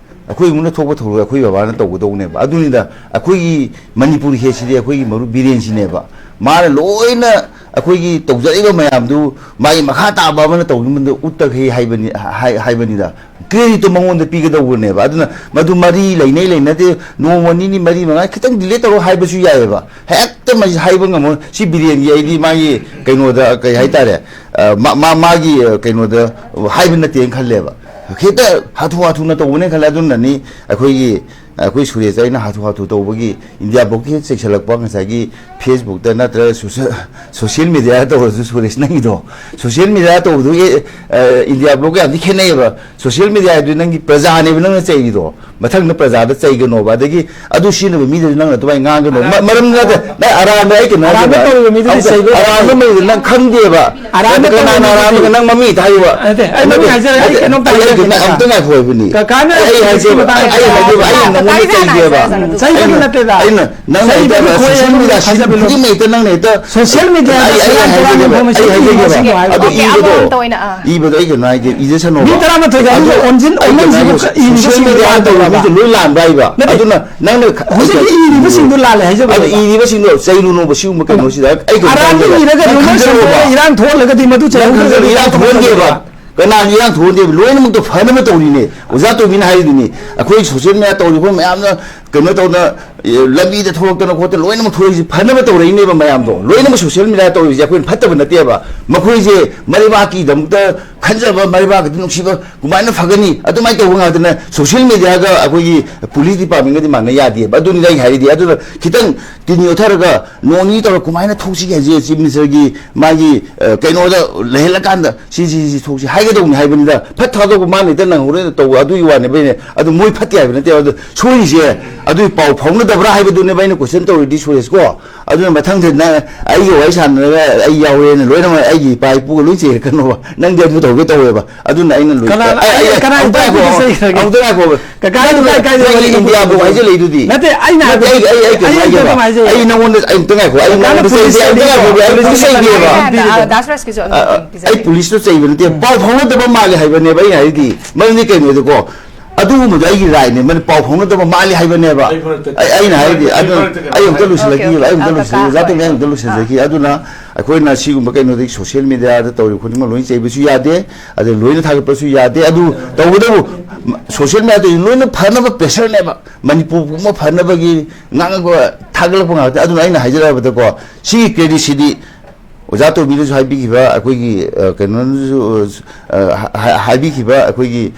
ꯑꯩꯈꯣꯏ ꯏꯃꯨꯡꯅ ꯊꯣꯛꯄ ꯊꯧꯔꯣꯏ ꯑꯩꯈꯣꯏ ꯕꯕꯥꯅ ꯇꯧꯒꯗꯧꯅꯦꯕ꯫ ꯑꯗꯨꯅꯤꯗ, ꯑꯩꯈꯣꯏꯒꯤ ꯃꯅꯤꯄꯨꯔ ꯍꯦꯠꯁꯤꯗꯤ ꯑꯩꯈꯣꯏꯒꯤ ꯃꯔꯨꯞ ꯕꯤꯔꯦꯟꯁꯤꯅꯦꯕ꯫ ꯃꯥꯅ ꯂꯣꯏꯅ ꯑꯩꯈꯣꯏꯒꯤ ꯇꯧꯖꯔꯤꯕ ꯃꯌꯥꯝꯗꯨ ꯃꯥꯒꯤ ꯃꯈꯥ ꯇꯥꯕ ꯑꯃꯅ ꯇꯧꯅꯕꯗ ꯎꯠꯇꯈꯩ ꯍꯥꯏꯕꯅꯤ, ꯍꯥꯏ-, ꯍꯥꯏꯕꯅꯤꯗ꯫ ꯀ꯭ꯔꯦꯗꯤꯠꯇꯣ ꯃꯉꯣꯟꯗ ꯄꯤꯒꯗꯧꯕꯅꯦꯕ꯫ ꯑꯗꯨꯅ ꯃꯗꯨ ꯃꯔꯤ ꯂꯩꯅꯩ ꯂꯩꯅꯗꯦ, ꯅꯣꯡꯃ ꯅꯤꯅꯤ ꯃꯔꯤ ꯃꯉꯥ ꯈꯤꯇꯪ ꯗꯤꯂꯦ ꯇꯧꯔꯣ ꯍꯥꯏꯕꯁꯨ ꯌꯥꯏꯑꯕ꯫ ꯍꯦꯛꯇ ꯃꯁꯤ ꯍꯥꯏꯕ ꯉꯝꯃꯣꯏ꯫ ꯁꯤ ꯕꯤꯔꯦꯟꯒꯤ ꯑꯩꯗꯤ ꯃꯥꯒꯤ ꯀꯩꯅꯣꯗ ꯀꯩ ꯍꯥꯏꯇꯥꯔꯦ, ꯑ, ꯃꯥ-, ꯃꯥ-, ꯃꯥꯒꯤ, ꯑ, ꯀꯩꯅꯣꯗ ꯍꯥꯏꯕ ꯅꯠꯇꯦꯅ ꯈꯜꯂꯦꯕ꯫ ꯍꯦꯛꯇ ꯍꯥꯊꯨ ꯍꯥꯊꯨꯅ ꯇꯧꯕꯅꯦ ꯈꯜꯂꯦ꯫ ꯑꯗꯨꯅꯅꯤ ꯑꯩꯈꯣꯏꯒꯤ, ꯑꯩꯈꯣꯏ ꯁꯨꯔꯦꯁ ꯑꯩꯅ ꯍꯥꯊꯨ ꯍꯥꯊꯨ ꯇꯧꯕꯒꯤ ꯏꯟꯗꯤꯌꯥ ꯕ꯭ꯂꯣꯛꯀꯤ ꯍꯦꯛ ꯆꯩꯁꯜꯂꯛꯄ ꯉꯁꯥꯏꯒꯤ Facebook-ꯇ ꯅꯠꯇ꯭ꯔꯒ social, social media ꯇꯧꯔꯁꯨ, ꯁꯨꯔꯦꯁ, ꯅꯪꯒꯤꯗꯣ social media ꯇꯧꯕꯗꯨꯒꯤ, ꯑ, ꯏꯟꯗꯤꯌꯥ ꯕ꯭ꯂꯣꯛꯀ ꯌꯥꯝ ꯊꯤ ꯈꯦꯠꯅꯩꯌꯦꯕ꯫ Social media ꯍꯥꯏꯗꯨꯗꯤ ꯅꯪꯒꯤ ꯄ꯭ꯔꯖꯥꯅꯦꯕ ꯅꯪꯅ ꯆꯩꯔꯤꯗꯣ, ꯃꯊꯪꯗ ꯄ꯭ꯔꯖꯥꯗ ꯆꯩꯒꯅꯣꯕ꯫ ꯑꯗꯒꯤ ꯑꯗꯨ ꯁꯤꯖꯤꯟꯅꯕ ꯃꯤꯗꯨꯁꯨ ꯅꯪꯅ ꯑꯗꯨꯃꯥꯏꯅ ꯉꯥꯡꯒꯅꯣ꯫ ꯃ-, ꯃꯔꯝ ꯅꯠꯇꯦ, ꯅꯪ ꯑꯔꯥꯟꯕ, ꯑꯩ ꯀꯩꯅꯣ ꯑꯔꯥꯟꯕ ꯍꯥꯏꯒꯦꯕ꯫ ꯇꯧꯔꯤꯕ ꯃꯤꯗꯨꯗꯤ ꯑꯗꯨ ꯆꯩꯕ ꯑꯔꯥꯟꯕ ꯃꯤꯗꯨ ꯅꯪ ꯈꯪꯗꯦꯕ꯫ ꯑꯔꯥꯟꯕ ꯀꯅꯥꯅ ꯇꯧꯔꯤꯕ ꯑꯔꯥꯟꯕꯒ ꯃꯤꯗꯨꯗꯤ ꯅꯪ ꯃꯃꯤꯡ ꯍꯦꯛꯇ ꯍꯥꯏꯌꯨꯕ꯫ ꯅꯠꯇꯦ, ꯑꯩ ꯃꯃꯤꯡ ꯍꯥꯏꯖꯔꯦ, ꯑꯩ ꯅꯠꯇꯦ, ꯀꯩꯅꯣꯝꯇ ꯑꯩ ꯍꯥꯏꯖꯒꯦ, ꯀꯩꯅꯣꯝꯇ ꯍꯥꯏꯖꯒꯦ꯫ ꯀꯀꯥ꯫ ꯀꯀꯥꯅ ꯑꯩ ꯍꯥꯏꯖꯦꯕ, ꯃꯇꯥꯡꯗ ꯑꯩ ꯍꯥꯏꯖꯦꯕ, ꯑꯩ ꯀꯀꯥ, ꯅꯪꯉꯣꯟꯗ ꯀꯀꯥ ꯆꯩꯒꯦꯕ꯫ ꯁꯥꯟꯅꯁꯦ, ꯁꯥꯟꯅꯁꯦ꯫ ꯆꯩꯕꯒꯤ ꯑꯩꯅ, ꯅꯠꯇꯦꯗ꯫ ꯑꯩꯅ, ꯅꯪꯅ ꯆꯩꯕꯒꯤ ꯍꯦꯛꯇ ꯈꯣꯏ social media ꯊꯥꯖꯕ ꯁꯤꯖꯤꯟꯅꯕ ꯂꯣꯏ꯫ ꯈꯨꯗꯤꯡꯃꯛ ꯍꯦꯛꯇ ꯅꯪꯅ ꯍꯦꯛꯇ social media ꯗ ꯑꯩ, ꯑꯩ ꯁꯦꯔꯥꯟ ꯍꯥꯏꯖꯒꯦꯕ, ꯇꯨꯔꯥꯟ ꯑꯩ ꯍꯥꯏꯖꯒꯦꯕ꯫ ꯏꯕꯁꯤꯡꯗꯣ ꯑꯗꯨ ꯑꯣꯀꯦ, ꯏꯕꯗꯣ, ꯑꯃꯔꯣꯝꯗ ꯑꯣꯏꯅ, ꯑꯥ꯫ ꯏꯕꯗꯣ ꯑꯩ ꯀꯩꯅꯣ ꯍꯥꯏꯒꯦ, ꯏꯖꯁꯅꯣꯕ꯫ ꯃꯤ ꯇꯔꯥꯃꯥꯊꯣꯏꯒ ꯑꯗꯨ ꯑꯗꯨꯒ ꯑꯣꯟꯁꯤꯟ-, ꯑꯩ ꯀꯩꯅꯣ ꯑꯣꯟꯁꯤꯟꯁꯤꯕꯨ ꯍꯥꯏꯒꯦ, ꯀ-, ꯏꯕꯁꯤꯡ social media ꯗ ꯇꯧꯔꯤꯕ ꯂꯥꯟꯕ꯭ꯔꯥ? ꯃꯤꯁꯦ ꯂꯣꯏ ꯂꯥꯟꯕ꯭ꯔꯥ ꯍꯥꯏꯕ? ꯅꯠꯇꯦ꯫ ꯑꯗꯨꯅ ꯅꯪꯅ ꯈ-, ꯍꯧꯖꯤꯛꯀꯤ ꯀꯩꯅꯣ ꯏꯔꯤꯕꯁꯤꯡꯗꯣ ꯂꯥꯜꯂꯦ ꯍꯥꯏꯖꯕꯅꯦꯕ꯫ ꯑꯗꯨ ꯏꯔꯤꯕꯁꯤꯡꯗꯣ ꯆꯩꯔꯨꯅꯣꯕ ꯁꯤꯒꯨꯝꯕ ꯀꯩꯅꯣꯁꯤꯗ꯫ ꯑꯩ ꯀꯩꯅꯣ ꯑꯔꯥꯟꯕ ꯍꯥꯏꯒꯦꯕ꯫ ꯏꯔꯒ ꯅꯪ ꯔꯨꯃꯔ ꯈꯪꯖꯔꯣꯕ꯫ ꯁꯟꯗꯣꯛꯑꯒ ꯏꯔꯥꯡ ꯊꯣꯛꯍꯜꯂꯒꯗꯤ ꯃꯗꯨ ꯅꯪ ꯈꯪꯖꯔꯣ, ꯆꯩꯍꯧꯗ꯭ꯔꯒꯗꯤ ꯏꯔꯥꯡ ꯀꯃꯥꯏꯅ ꯊꯣꯛꯍꯟꯒꯦꯕ꯫ ꯇꯧꯗꯣꯏꯕ? ꯀꯅꯥꯅ ꯏꯔꯥꯡ ꯊꯣꯛꯍꯟꯒꯦꯕ? ꯂꯣꯏꯅꯃꯛꯇꯣ ꯐꯅꯕ ꯇꯧꯔꯤꯅꯦ꯫ ꯑꯣꯖꯥ ꯇꯣꯝꯕꯤꯅ ꯍꯥꯏꯔꯤꯗꯨꯅꯤ, ꯑꯩꯈꯣꯏ social media ꯇꯧꯔꯤꯕ ꯃꯌꯥꯝꯅ ꯀꯩꯅꯣ ꯇꯧꯗꯅ, ꯑꯦ, ꯂꯝꯕꯤꯗ ꯊꯣꯛꯂꯛꯇꯅ ꯈꯣꯠꯇꯅ ꯂꯣꯏꯅꯃꯛ ꯊꯣꯛꯂꯛꯏꯁꯦ ꯐꯅꯕ ꯇꯧꯔꯛꯏꯅꯦꯕ ꯃꯌꯥꯝꯗꯣ꯫ ꯂꯣꯏꯅꯃꯛ social media ꯇꯧꯔꯤꯁꯦ ꯑꯩꯈꯣꯏꯅ ꯐꯠꯇꯕ ꯅꯠꯇꯦꯕ꯫ ꯃꯈꯣꯏꯁꯦ ꯃꯔꯩꯕꯥꯛꯀꯤꯗꯃꯛꯇ ꯈꯟꯖꯕ, ꯃꯔꯩꯕꯥꯛꯀꯤꯗꯤ ꯅꯨꯡꯁꯤꯕ, ꯀꯃꯥꯏꯅ ꯐꯒꯅꯤ? ꯑꯗꯨꯃꯥꯏꯅ ꯇꯧꯕ ꯉꯥꯛꯇꯅ꯫ Social media ꯒ ꯑꯩꯈꯣꯏꯒꯤ police department ꯒꯗꯤ ꯃꯥꯟꯅ ꯌꯥꯗꯦꯕ꯫ ꯑꯗꯨꯅꯤ ꯑꯩ ꯍꯥꯏꯔꯤꯗꯤ꯫ ꯑꯗꯨꯅ ꯈꯤꯇꯪ ꯇꯤꯟ ꯌꯣꯠꯊꯔꯒ ꯅꯣꯡ ꯅꯤꯅꯤ ꯇꯧꯔꯒ ꯀꯃꯥꯏꯅ ꯊꯣꯛꯁꯤꯒꯦ ꯍꯥꯏꯁꯦ, Chief Minister ꯒꯤ ꯃꯥꯒꯤ, ꯑ, ꯀꯩꯅꯣꯗ ꯂꯩꯍꯜꯂꯀꯥꯟꯗ ꯁꯤ, ꯁꯤ, ꯁꯤ ꯊꯣꯛꯁꯤ ꯍꯥꯏꯒꯗꯧꯕꯅꯤ ꯍꯥꯏꯕꯅꯤꯗ꯫ ꯐꯠ ꯊꯥꯗꯣꯛꯄ ꯃꯥꯅ ꯍꯦꯛꯇ ꯅꯪꯍꯧꯔꯦꯅ ꯇꯧꯕ ꯑꯗꯨꯒꯤ ꯋꯥꯅꯦꯕ꯫ ꯑꯩꯅ ꯑꯗꯨ ꯃꯣꯏ ꯐꯠꯇꯦ ꯍꯥꯏꯕ ꯅꯠꯇꯦꯕ꯫ ꯑꯗꯨ ꯁꯣꯏꯔꯤꯁꯦ ꯑꯗꯨꯒꯤ ꯄꯥꯎ ꯐꯥꯎꯅꯗꯕ꯭ꯔꯥ ꯍꯥꯏꯕꯗꯨꯅꯦꯕ ꯑꯩꯅ question ꯇꯧꯔꯤꯗꯤ, ꯁꯨꯔꯦꯁ ꯀꯣ꯫ ꯑꯗꯨꯅ ꯃꯊꯪꯗ ꯅꯪ ꯑꯩꯒ ꯋꯥꯔꯤ ꯁꯥꯟꯅꯔꯒ ꯑꯩ ꯌꯥꯎꯋꯦꯅ ꯂꯣꯏꯅꯃꯛ ꯑꯩꯒꯤ ꯏꯄꯥ ꯏꯄꯨꯒ ꯂꯣꯏ ꯆꯩꯔꯛꯀꯅꯣꯕ꯫ ꯅꯪꯗꯤ ꯑꯗꯨ ꯇꯧꯒꯦ ꯇꯧꯋꯦꯕ꯫ ꯑꯗꯨꯅ ꯑꯩꯅ ꯂꯣꯏ-, ꯀꯅꯥꯅ-, ꯑꯩ, ꯑꯩ, ꯑꯩ, ꯀꯅꯥ ꯑꯃꯨꯛꯇ ꯏꯄꯥ ꯏꯄꯨꯗ ꯉꯥꯏꯈꯣ, ꯆꯩꯈ꯭ꯔꯒꯦ? ꯑꯃꯨꯛꯇ ꯉꯥꯏꯈꯣꯕ꯫ ꯀꯀꯥ, ꯅꯪ ꯏꯄꯥ ꯏꯄꯥ ꯅꯪꯒꯤ ꯏꯄꯥ ꯏꯟꯗꯤꯌꯥꯕꯨ ꯏꯄꯥ ꯍꯥꯏꯖꯤꯜꯂꯛꯏꯗꯨꯗꯤ꯫ ꯅꯠꯇꯦ, ꯑꯩꯅ ꯅꯠꯇꯦ, ꯍꯥꯏꯕꯗꯤ ꯑꯩ, ꯑꯩ, ꯑꯩ ꯀꯩꯅꯣ ꯑꯩ ꯍꯥꯏꯒꯦꯕ꯫ ꯑꯝꯇ ꯍꯥꯏꯖꯒꯦ꯫ ꯑꯩ ꯅꯪꯉꯣꯟꯗ ꯑꯩ ꯑꯝꯇ ꯉꯥꯏꯈꯣ, ꯑꯩ ꯀꯀꯥꯅ ꯅꯪꯉꯣꯟꯗ ꯆꯩꯗꯦ, police ꯑꯝꯇ ꯂꯩꯔꯤꯀꯣ, ꯉꯥꯏꯈꯣ, ꯑꯩ ꯑꯝꯇ police ꯆꯩꯗꯦꯕ꯫ ꯂꯩꯔꯤꯀꯣ꯫ ꯑ, ꯑ, ꯗꯥꯁ ꯔꯥꯖꯀꯤꯁꯨ ꯑ, ꯑ, ꯑꯝꯇꯪ ꯑꯩ ꯄꯤꯖꯒꯦ꯫ Police ꯇꯣ ꯆꯩꯕ ꯅꯠꯇꯦ, ꯄꯥꯎ ꯐꯥꯎꯅꯗꯕ ꯃꯥꯜꯂꯦ ꯍꯥꯏꯕꯅꯦꯕ ꯑꯩꯅ ꯍꯥꯏꯗꯤ꯫ ꯃꯔꯝꯗꯤ ꯀꯩꯅꯣꯗꯤꯀꯣ, ꯑꯗꯨꯒꯨꯝꯕꯗꯣ ꯑꯩꯒꯤ right ꯅꯦ, ꯃꯥꯅ ꯄꯥꯎ ꯐꯥꯎꯅꯗꯕ ꯃꯥꯜꯂꯤ ꯍꯥꯏꯕꯅꯦꯕ꯫ ꯑꯩ ꯐꯔꯛꯇ ꯑꯩ, ꯑꯩꯅ ꯍꯥꯏꯗꯤ, ꯑꯩ ꯑꯗꯨ ꯐꯔꯛꯇ ꯀꯩꯅꯣ ꯑꯩ ꯑꯃꯨꯛꯇ ꯍꯥꯏꯒꯦ꯫ ꯂꯣꯏꯁꯤꯜꯂꯛꯈꯤꯒꯦꯕ, ꯑꯣꯀꯦ, ꯑꯩ ꯑꯃꯨꯛꯇ ꯑꯣꯀꯦ꯫ ꯑ, ꯂꯣꯏꯁꯤꯜꯂꯛꯈꯤꯒꯦ꯫ ꯀꯀꯥ, ꯑꯣꯖꯥ ꯇꯣꯝꯕꯤ, ꯑꯩ ꯑꯃꯨꯛꯇ ꯍꯣꯏ꯫ ꯑ, ꯂꯣꯏꯁꯤꯜꯂꯛꯈꯤꯒꯦ꯫ ꯑꯗꯨꯅ ꯑꯩꯈꯣꯏꯅ ꯁꯤꯒꯨꯝꯕ ꯀꯩꯅꯣꯗꯒꯤ social media ꯗ ꯇꯧꯔꯤꯕ ꯈꯨꯗꯤꯡꯃꯛ ꯂꯣꯏꯅ ꯆꯩꯕꯁꯨ ꯌꯥꯗꯦ, ꯑꯗꯩ ꯂꯣꯏꯅ ꯊꯥꯒꯠꯄꯁꯨ ꯌꯥꯗꯦ꯫ ꯑꯗꯨ ꯇꯧꯕꯇꯕꯨ social media ꯇꯧꯔꯤ ꯂꯣꯏꯅ ꯐꯅꯕ pressure ꯅꯦꯕ, ꯃꯅꯤꯄꯨꯔ ꯄꯨꯝꯕ ꯐꯅꯕꯒꯤ ꯉꯥꯡꯉꯛꯄ, ꯊꯥꯒꯠꯂꯛꯄ ꯉꯥꯛꯇ꯫ ꯑꯗꯨꯅ ꯑꯩꯅ ꯍꯥꯏꯖꯔꯕꯗꯀꯣ, ꯁꯤꯒꯤ credit ꯁꯤꯗꯤ ꯑꯣꯖꯥ ꯇꯣꯝꯕꯤꯅꯁꯨ ꯍꯥꯏꯕꯤꯈꯤꯕ, ꯑꯩꯈꯣꯏꯒꯤ, ꯑ, ꯀꯩꯅꯣꯅꯁꯨ, ꯑ, ꯍꯥ-, ꯍꯥꯏꯕꯤꯈꯤꯕ, ꯑꯩꯈꯣꯏꯒꯤ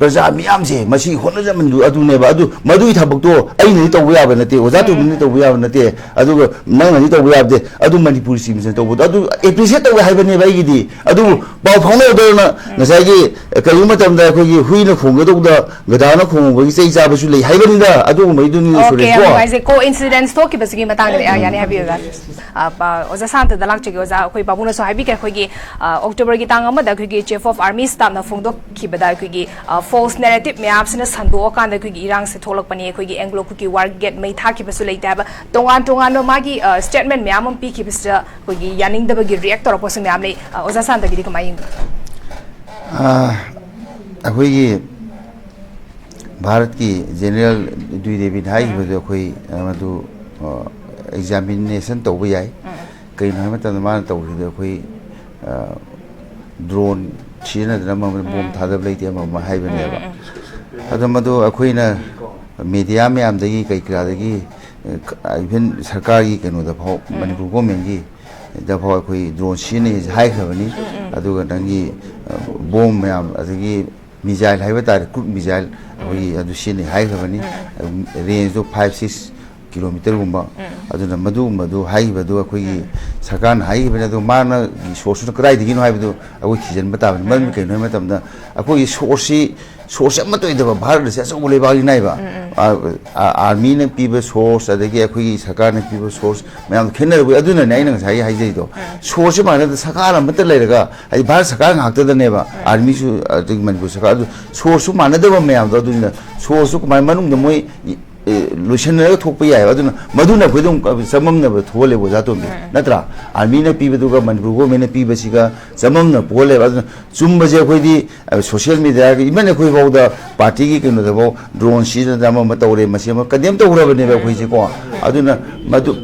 ꯄ꯭ꯔꯖꯥ ꯃꯤꯌꯥꯝꯁꯦ ꯃꯁꯤ ꯍꯣꯠꯅꯖꯃꯟꯗꯨ ꯑꯗꯨꯅꯦꯕ꯫ ꯑꯗꯨ ꯃꯗꯨꯒꯤ ꯊꯕꯛꯇꯣ ꯑꯩꯅꯗꯤ ꯇꯧꯕ ꯌꯥꯕ ꯅꯠꯇꯦ, ꯑꯣꯖꯥ ꯇꯣꯝꯕꯤꯅꯗꯤ ꯇꯧꯕ ꯌꯥꯕ ꯅꯠꯇꯦ, ꯑꯗꯨꯒ ꯅꯪꯅꯗꯤ ꯇꯧꯕ ꯌꯥꯕꯗꯦ꯫ ꯑꯗꯨ ꯃꯅꯤꯄꯨꯔ ꯆꯤꯞꯁꯅ ꯇꯧꯕꯗꯣ ꯑꯗꯨ appreciate ꯇꯧꯋꯦ ꯍꯥꯏꯕꯅꯦꯕ ꯑꯩꯒꯤꯗꯤ꯫ ꯑꯗꯨꯕꯨ ꯄꯥꯎ ꯐꯥꯎꯅꯕꯗꯧꯅ ꯉꯁꯥꯏꯒꯤ ꯀꯔꯤꯒꯨꯝꯕ ꯃꯇꯝꯗ ꯑꯩꯈꯣꯏꯒꯤ ꯍꯨꯏꯅ ꯈꯣꯡꯒꯗꯧꯕꯗ ꯒꯙꯥꯅ ꯈꯣꯡꯕꯒꯤ ꯆꯩ ꯆꯥꯕꯁꯨ ꯂꯩ ꯍꯥꯏꯕꯅꯤꯗ꯫ ꯑꯗꯨꯒꯨꯝꯕꯩꯗꯨꯅꯤ, ꯑꯣꯀꯦ, ꯁꯨꯔꯦꯁ, ꯌꯥꯝ ꯀꯣ꯫ ꯅꯨꯡꯉꯥꯏꯖꯩ꯫ Coincidence ꯊꯣꯛꯈꯤꯕꯁꯤꯒꯤ ꯃꯇꯥꯡꯗꯗꯤ, ꯑ, ꯌꯥꯅꯤ, ꯍꯥꯏꯕꯤꯌꯨ, ꯑꯣꯖꯥ꯫ ꯑ, ꯄ-, ꯑꯣꯖꯥ ꯁꯥꯟꯇꯗ ꯂꯥꯛꯆꯒꯦ, ꯑꯣꯖꯥ꯫ ꯑꯩꯈꯣꯏ ꯄꯥꯕꯨꯡꯅꯁꯨ ꯍꯥꯏꯕꯤꯈ꯭ꯔꯦ, ꯑꯩꯈꯣꯏꯒꯤ, ꯑ, October ꯒꯤ ꯇꯥꯡ ꯑꯃꯗ ꯑꯩꯈꯣꯏꯒꯤ Chief of Army Staff ꯅ ꯐꯣꯡꯗꯣꯛꯈꯤꯕꯗ ꯑꯩꯈꯣꯏꯒꯤ, ꯑ, false narrative ꯃꯌꯥꯝꯁꯤꯅ ꯁꯟꯗꯣꯛꯑꯀꯥꯟꯗ ꯑꯩꯈꯣꯏꯒꯤ ꯏꯔꯥꯡꯁꯦ ꯊꯣꯛꯂꯛꯄꯅꯤ, ꯑꯩꯈꯣꯏꯒꯤ Anglo Kuki war ꯒꯤ ꯒꯦꯠ ꯃꯩ ꯊꯥꯈꯤꯕꯁꯨ ꯂꯩꯇꯦ ꯍꯥꯏꯕ, ꯇꯣꯉꯥꯟ ꯇꯣꯉꯥꯟꯕ ꯃꯥꯒꯤ, ꯑ, statement ꯃꯌꯥꯝ ꯑꯃ ꯄꯤꯈꯤꯕꯁꯤꯗ ꯑꯩꯈꯣꯏꯒꯤ ꯌꯥꯅꯤꯡꯗꯕꯒꯤ react ꯇꯧꯔꯛꯄꯁꯨ ꯃꯌꯥꯝ ꯂꯩ꯫ ꯑ, ꯑꯣꯖꯥ ꯁꯥꯟꯇꯒꯤꯗꯤ ꯀꯃꯥꯏꯅ ꯌꯦꯡꯕꯤꯕꯒꯦ? ꯑ, ꯑꯩꯈꯣꯏꯒꯤ ꯚꯥꯔꯠꯀꯤ General ꯗ꯭ꯋꯤꯗꯦꯕꯤꯅ ꯍꯥꯏꯈꯤꯕꯗꯣ ꯑꯩꯈꯣꯏ, ꯑ, ꯃꯗꯨ, ꯑ, examination ꯇꯧꯕ ꯌꯥꯏ꯫ ꯀꯩꯅꯣ ꯍꯥꯏꯕ ꯃꯇꯝꯗ ꯃꯥꯅ ꯇꯧꯈꯤꯕꯗꯣ ꯑꯩꯈꯣꯏ, ꯑ, drone ꯁꯤꯖꯤꯟꯅꯗꯅ ꯑꯃ ꯑꯃ bomb ꯊꯥꯗꯕ ꯂꯩꯇꯦ, ꯑꯃ ꯑꯃ ꯍꯥꯏꯕꯅꯦꯕ꯫ ꯑꯗꯣ ꯃꯗꯨ ꯑꯩꯈꯣꯏꯅ media ꯃꯌꯥꯝꯗꯒꯤ ꯀꯩ ꯀꯔꯥꯗꯒꯤ, ꯑ, even ꯁꯔꯀꯥꯔꯒꯤ ꯀꯩꯅꯣꯗ ꯐꯥꯎ, ꯃꯅꯤꯄꯨꯔ government ꯀꯤ ꯗ ꯐꯥꯎ ꯑꯩꯈꯣꯏ drone ꯁꯤꯖꯤꯟꯅꯩ ꯍꯥꯏꯈ꯭ꯔꯕꯅꯤ꯫ ꯑꯗꯨꯒ ꯅꯪꯒꯤ, ꯑ, bomb ꯃꯌꯥꯝ, ꯑꯗꯒꯤ missile ꯍꯥꯏꯕ ꯇꯥꯔꯦ, cruise missile, ꯑꯩꯈꯣꯏꯒꯤ ꯑꯗꯨ ꯁꯤꯖꯤꯟꯅꯩ ꯍꯥꯏꯈ꯭ꯔꯕꯅꯤ꯫ Range ꯗꯣ five six kilometre ꯒꯨꯝꯕ꯫ ꯑꯗꯨꯅ ꯃꯗꯨꯒꯨꯝꯕꯗꯨ ꯍꯥꯏꯈꯤꯕꯗꯨ ꯑꯩꯈꯣꯏꯒꯤ ꯁꯔꯀꯥꯔꯅ ꯍꯥꯏꯈꯤꯕꯅꯤ, ꯑꯗꯣ ꯃꯥꯅ source ꯇꯨꯅ ꯀꯗꯥꯏꯗꯒꯤꯅꯣ ꯍꯥꯏꯕꯗꯨ ꯑꯩꯈꯣꯏ ꯊꯤꯖꯤꯟꯕ ꯇꯥꯕꯅꯤ꯫ ꯃꯔꯝꯗꯤ ꯀꯩꯅꯣ ꯍꯥꯏꯕ ꯃꯇꯝꯗ ꯑꯩꯈꯣꯏꯒꯤ source ꯁꯤ, source ꯑꯃꯠꯇ ꯑꯣꯏꯗꯕ, ꯚꯥꯔꯠ ꯑꯁꯤ ꯑꯆꯧꯕ ꯂꯩꯕꯥꯛꯅꯤ ꯅꯥꯏꯕ꯫ ꯑ, ꯑ, army ꯅ ꯄꯤꯕ source, ꯑꯗꯒꯤ ꯑꯩꯈꯣꯏꯒꯤ ꯁꯔꯀꯥꯔꯅ ꯄꯤꯕ source ꯃꯌꯥꯝ ꯈꯦꯠꯅꯔꯛꯄ꯫ ꯑꯗꯨꯅꯅꯦ ꯑꯩꯅ ꯉꯁꯥꯏꯒꯤ ꯍꯥꯏꯖꯔꯤꯗꯣ꯫ Source ꯁꯤ ꯃꯥꯟꯅꯗ, ꯁꯔꯀꯥꯔ ꯑꯃꯠꯇ ꯂꯩꯔꯒ, ꯍꯥꯏꯗꯤ ꯚꯥꯔꯠ ꯁꯔꯀꯥꯔ ꯉꯥꯛꯇꯗꯅꯦꯕ, army ꯁꯨ, ꯑꯗꯒꯤ ꯃꯅꯤꯄꯨꯔ ꯁꯔꯀꯥꯔ, ꯑꯗꯨ source ꯁꯨ ꯃꯥꯟꯅꯗꯕ ꯃꯌꯥꯝꯗꯣ, ꯑꯗꯨꯅ source ꯁꯨ ꯀꯃꯥꯏꯅ ꯃꯅꯨꯡꯗ ꯃꯣꯏ, ꯑꯦ, ꯂꯣꯏꯁꯤꯟꯅꯔꯒ ꯊꯣꯛꯄ ꯌꯥꯏꯑꯕ꯫ ꯑꯗꯨꯅ ꯃꯗꯨꯅ ꯑꯩꯈꯣꯏꯗ ꯑꯃꯨꯛ ꯆꯃꯝꯅꯕ ꯊꯣꯛꯍꯜꯂꯦꯕ, ꯑꯣꯖꯥ ꯇꯣꯝꯕꯤ꯫ ꯅꯠꯇ꯭ꯔꯥ? Army ꯅ ꯄꯤꯕꯗꯨꯒ ꯃꯅꯤꯄꯨꯔ government ꯅ ꯄꯤꯕꯁꯤꯒ ꯆꯃꯝꯅꯕ ꯄꯣꯛꯍꯜꯂꯦꯕ꯫ ꯑꯗꯨꯅ ꯆꯨꯝꯕꯁꯦ ꯑꯩꯈꯣꯏꯗꯤ, ꯑ, social media ꯒ, even ꯑꯩꯈꯣꯏ ꯐꯥꯎꯗ party ꯒꯤ ꯀꯩꯅꯣꯗꯐꯥꯎ drone ꯁꯤꯖꯤꯟꯅꯗꯅ ꯑꯃ ꯑꯃ ꯇꯧꯔꯦ, ꯃꯁꯤ ꯑꯃ condemn ꯇꯧꯈ꯭ꯔꯕꯅꯦꯕ ꯑꯩꯈꯣꯏꯁꯦꯀꯣ꯫ ꯑꯗꯨꯅ ꯃꯗꯨ,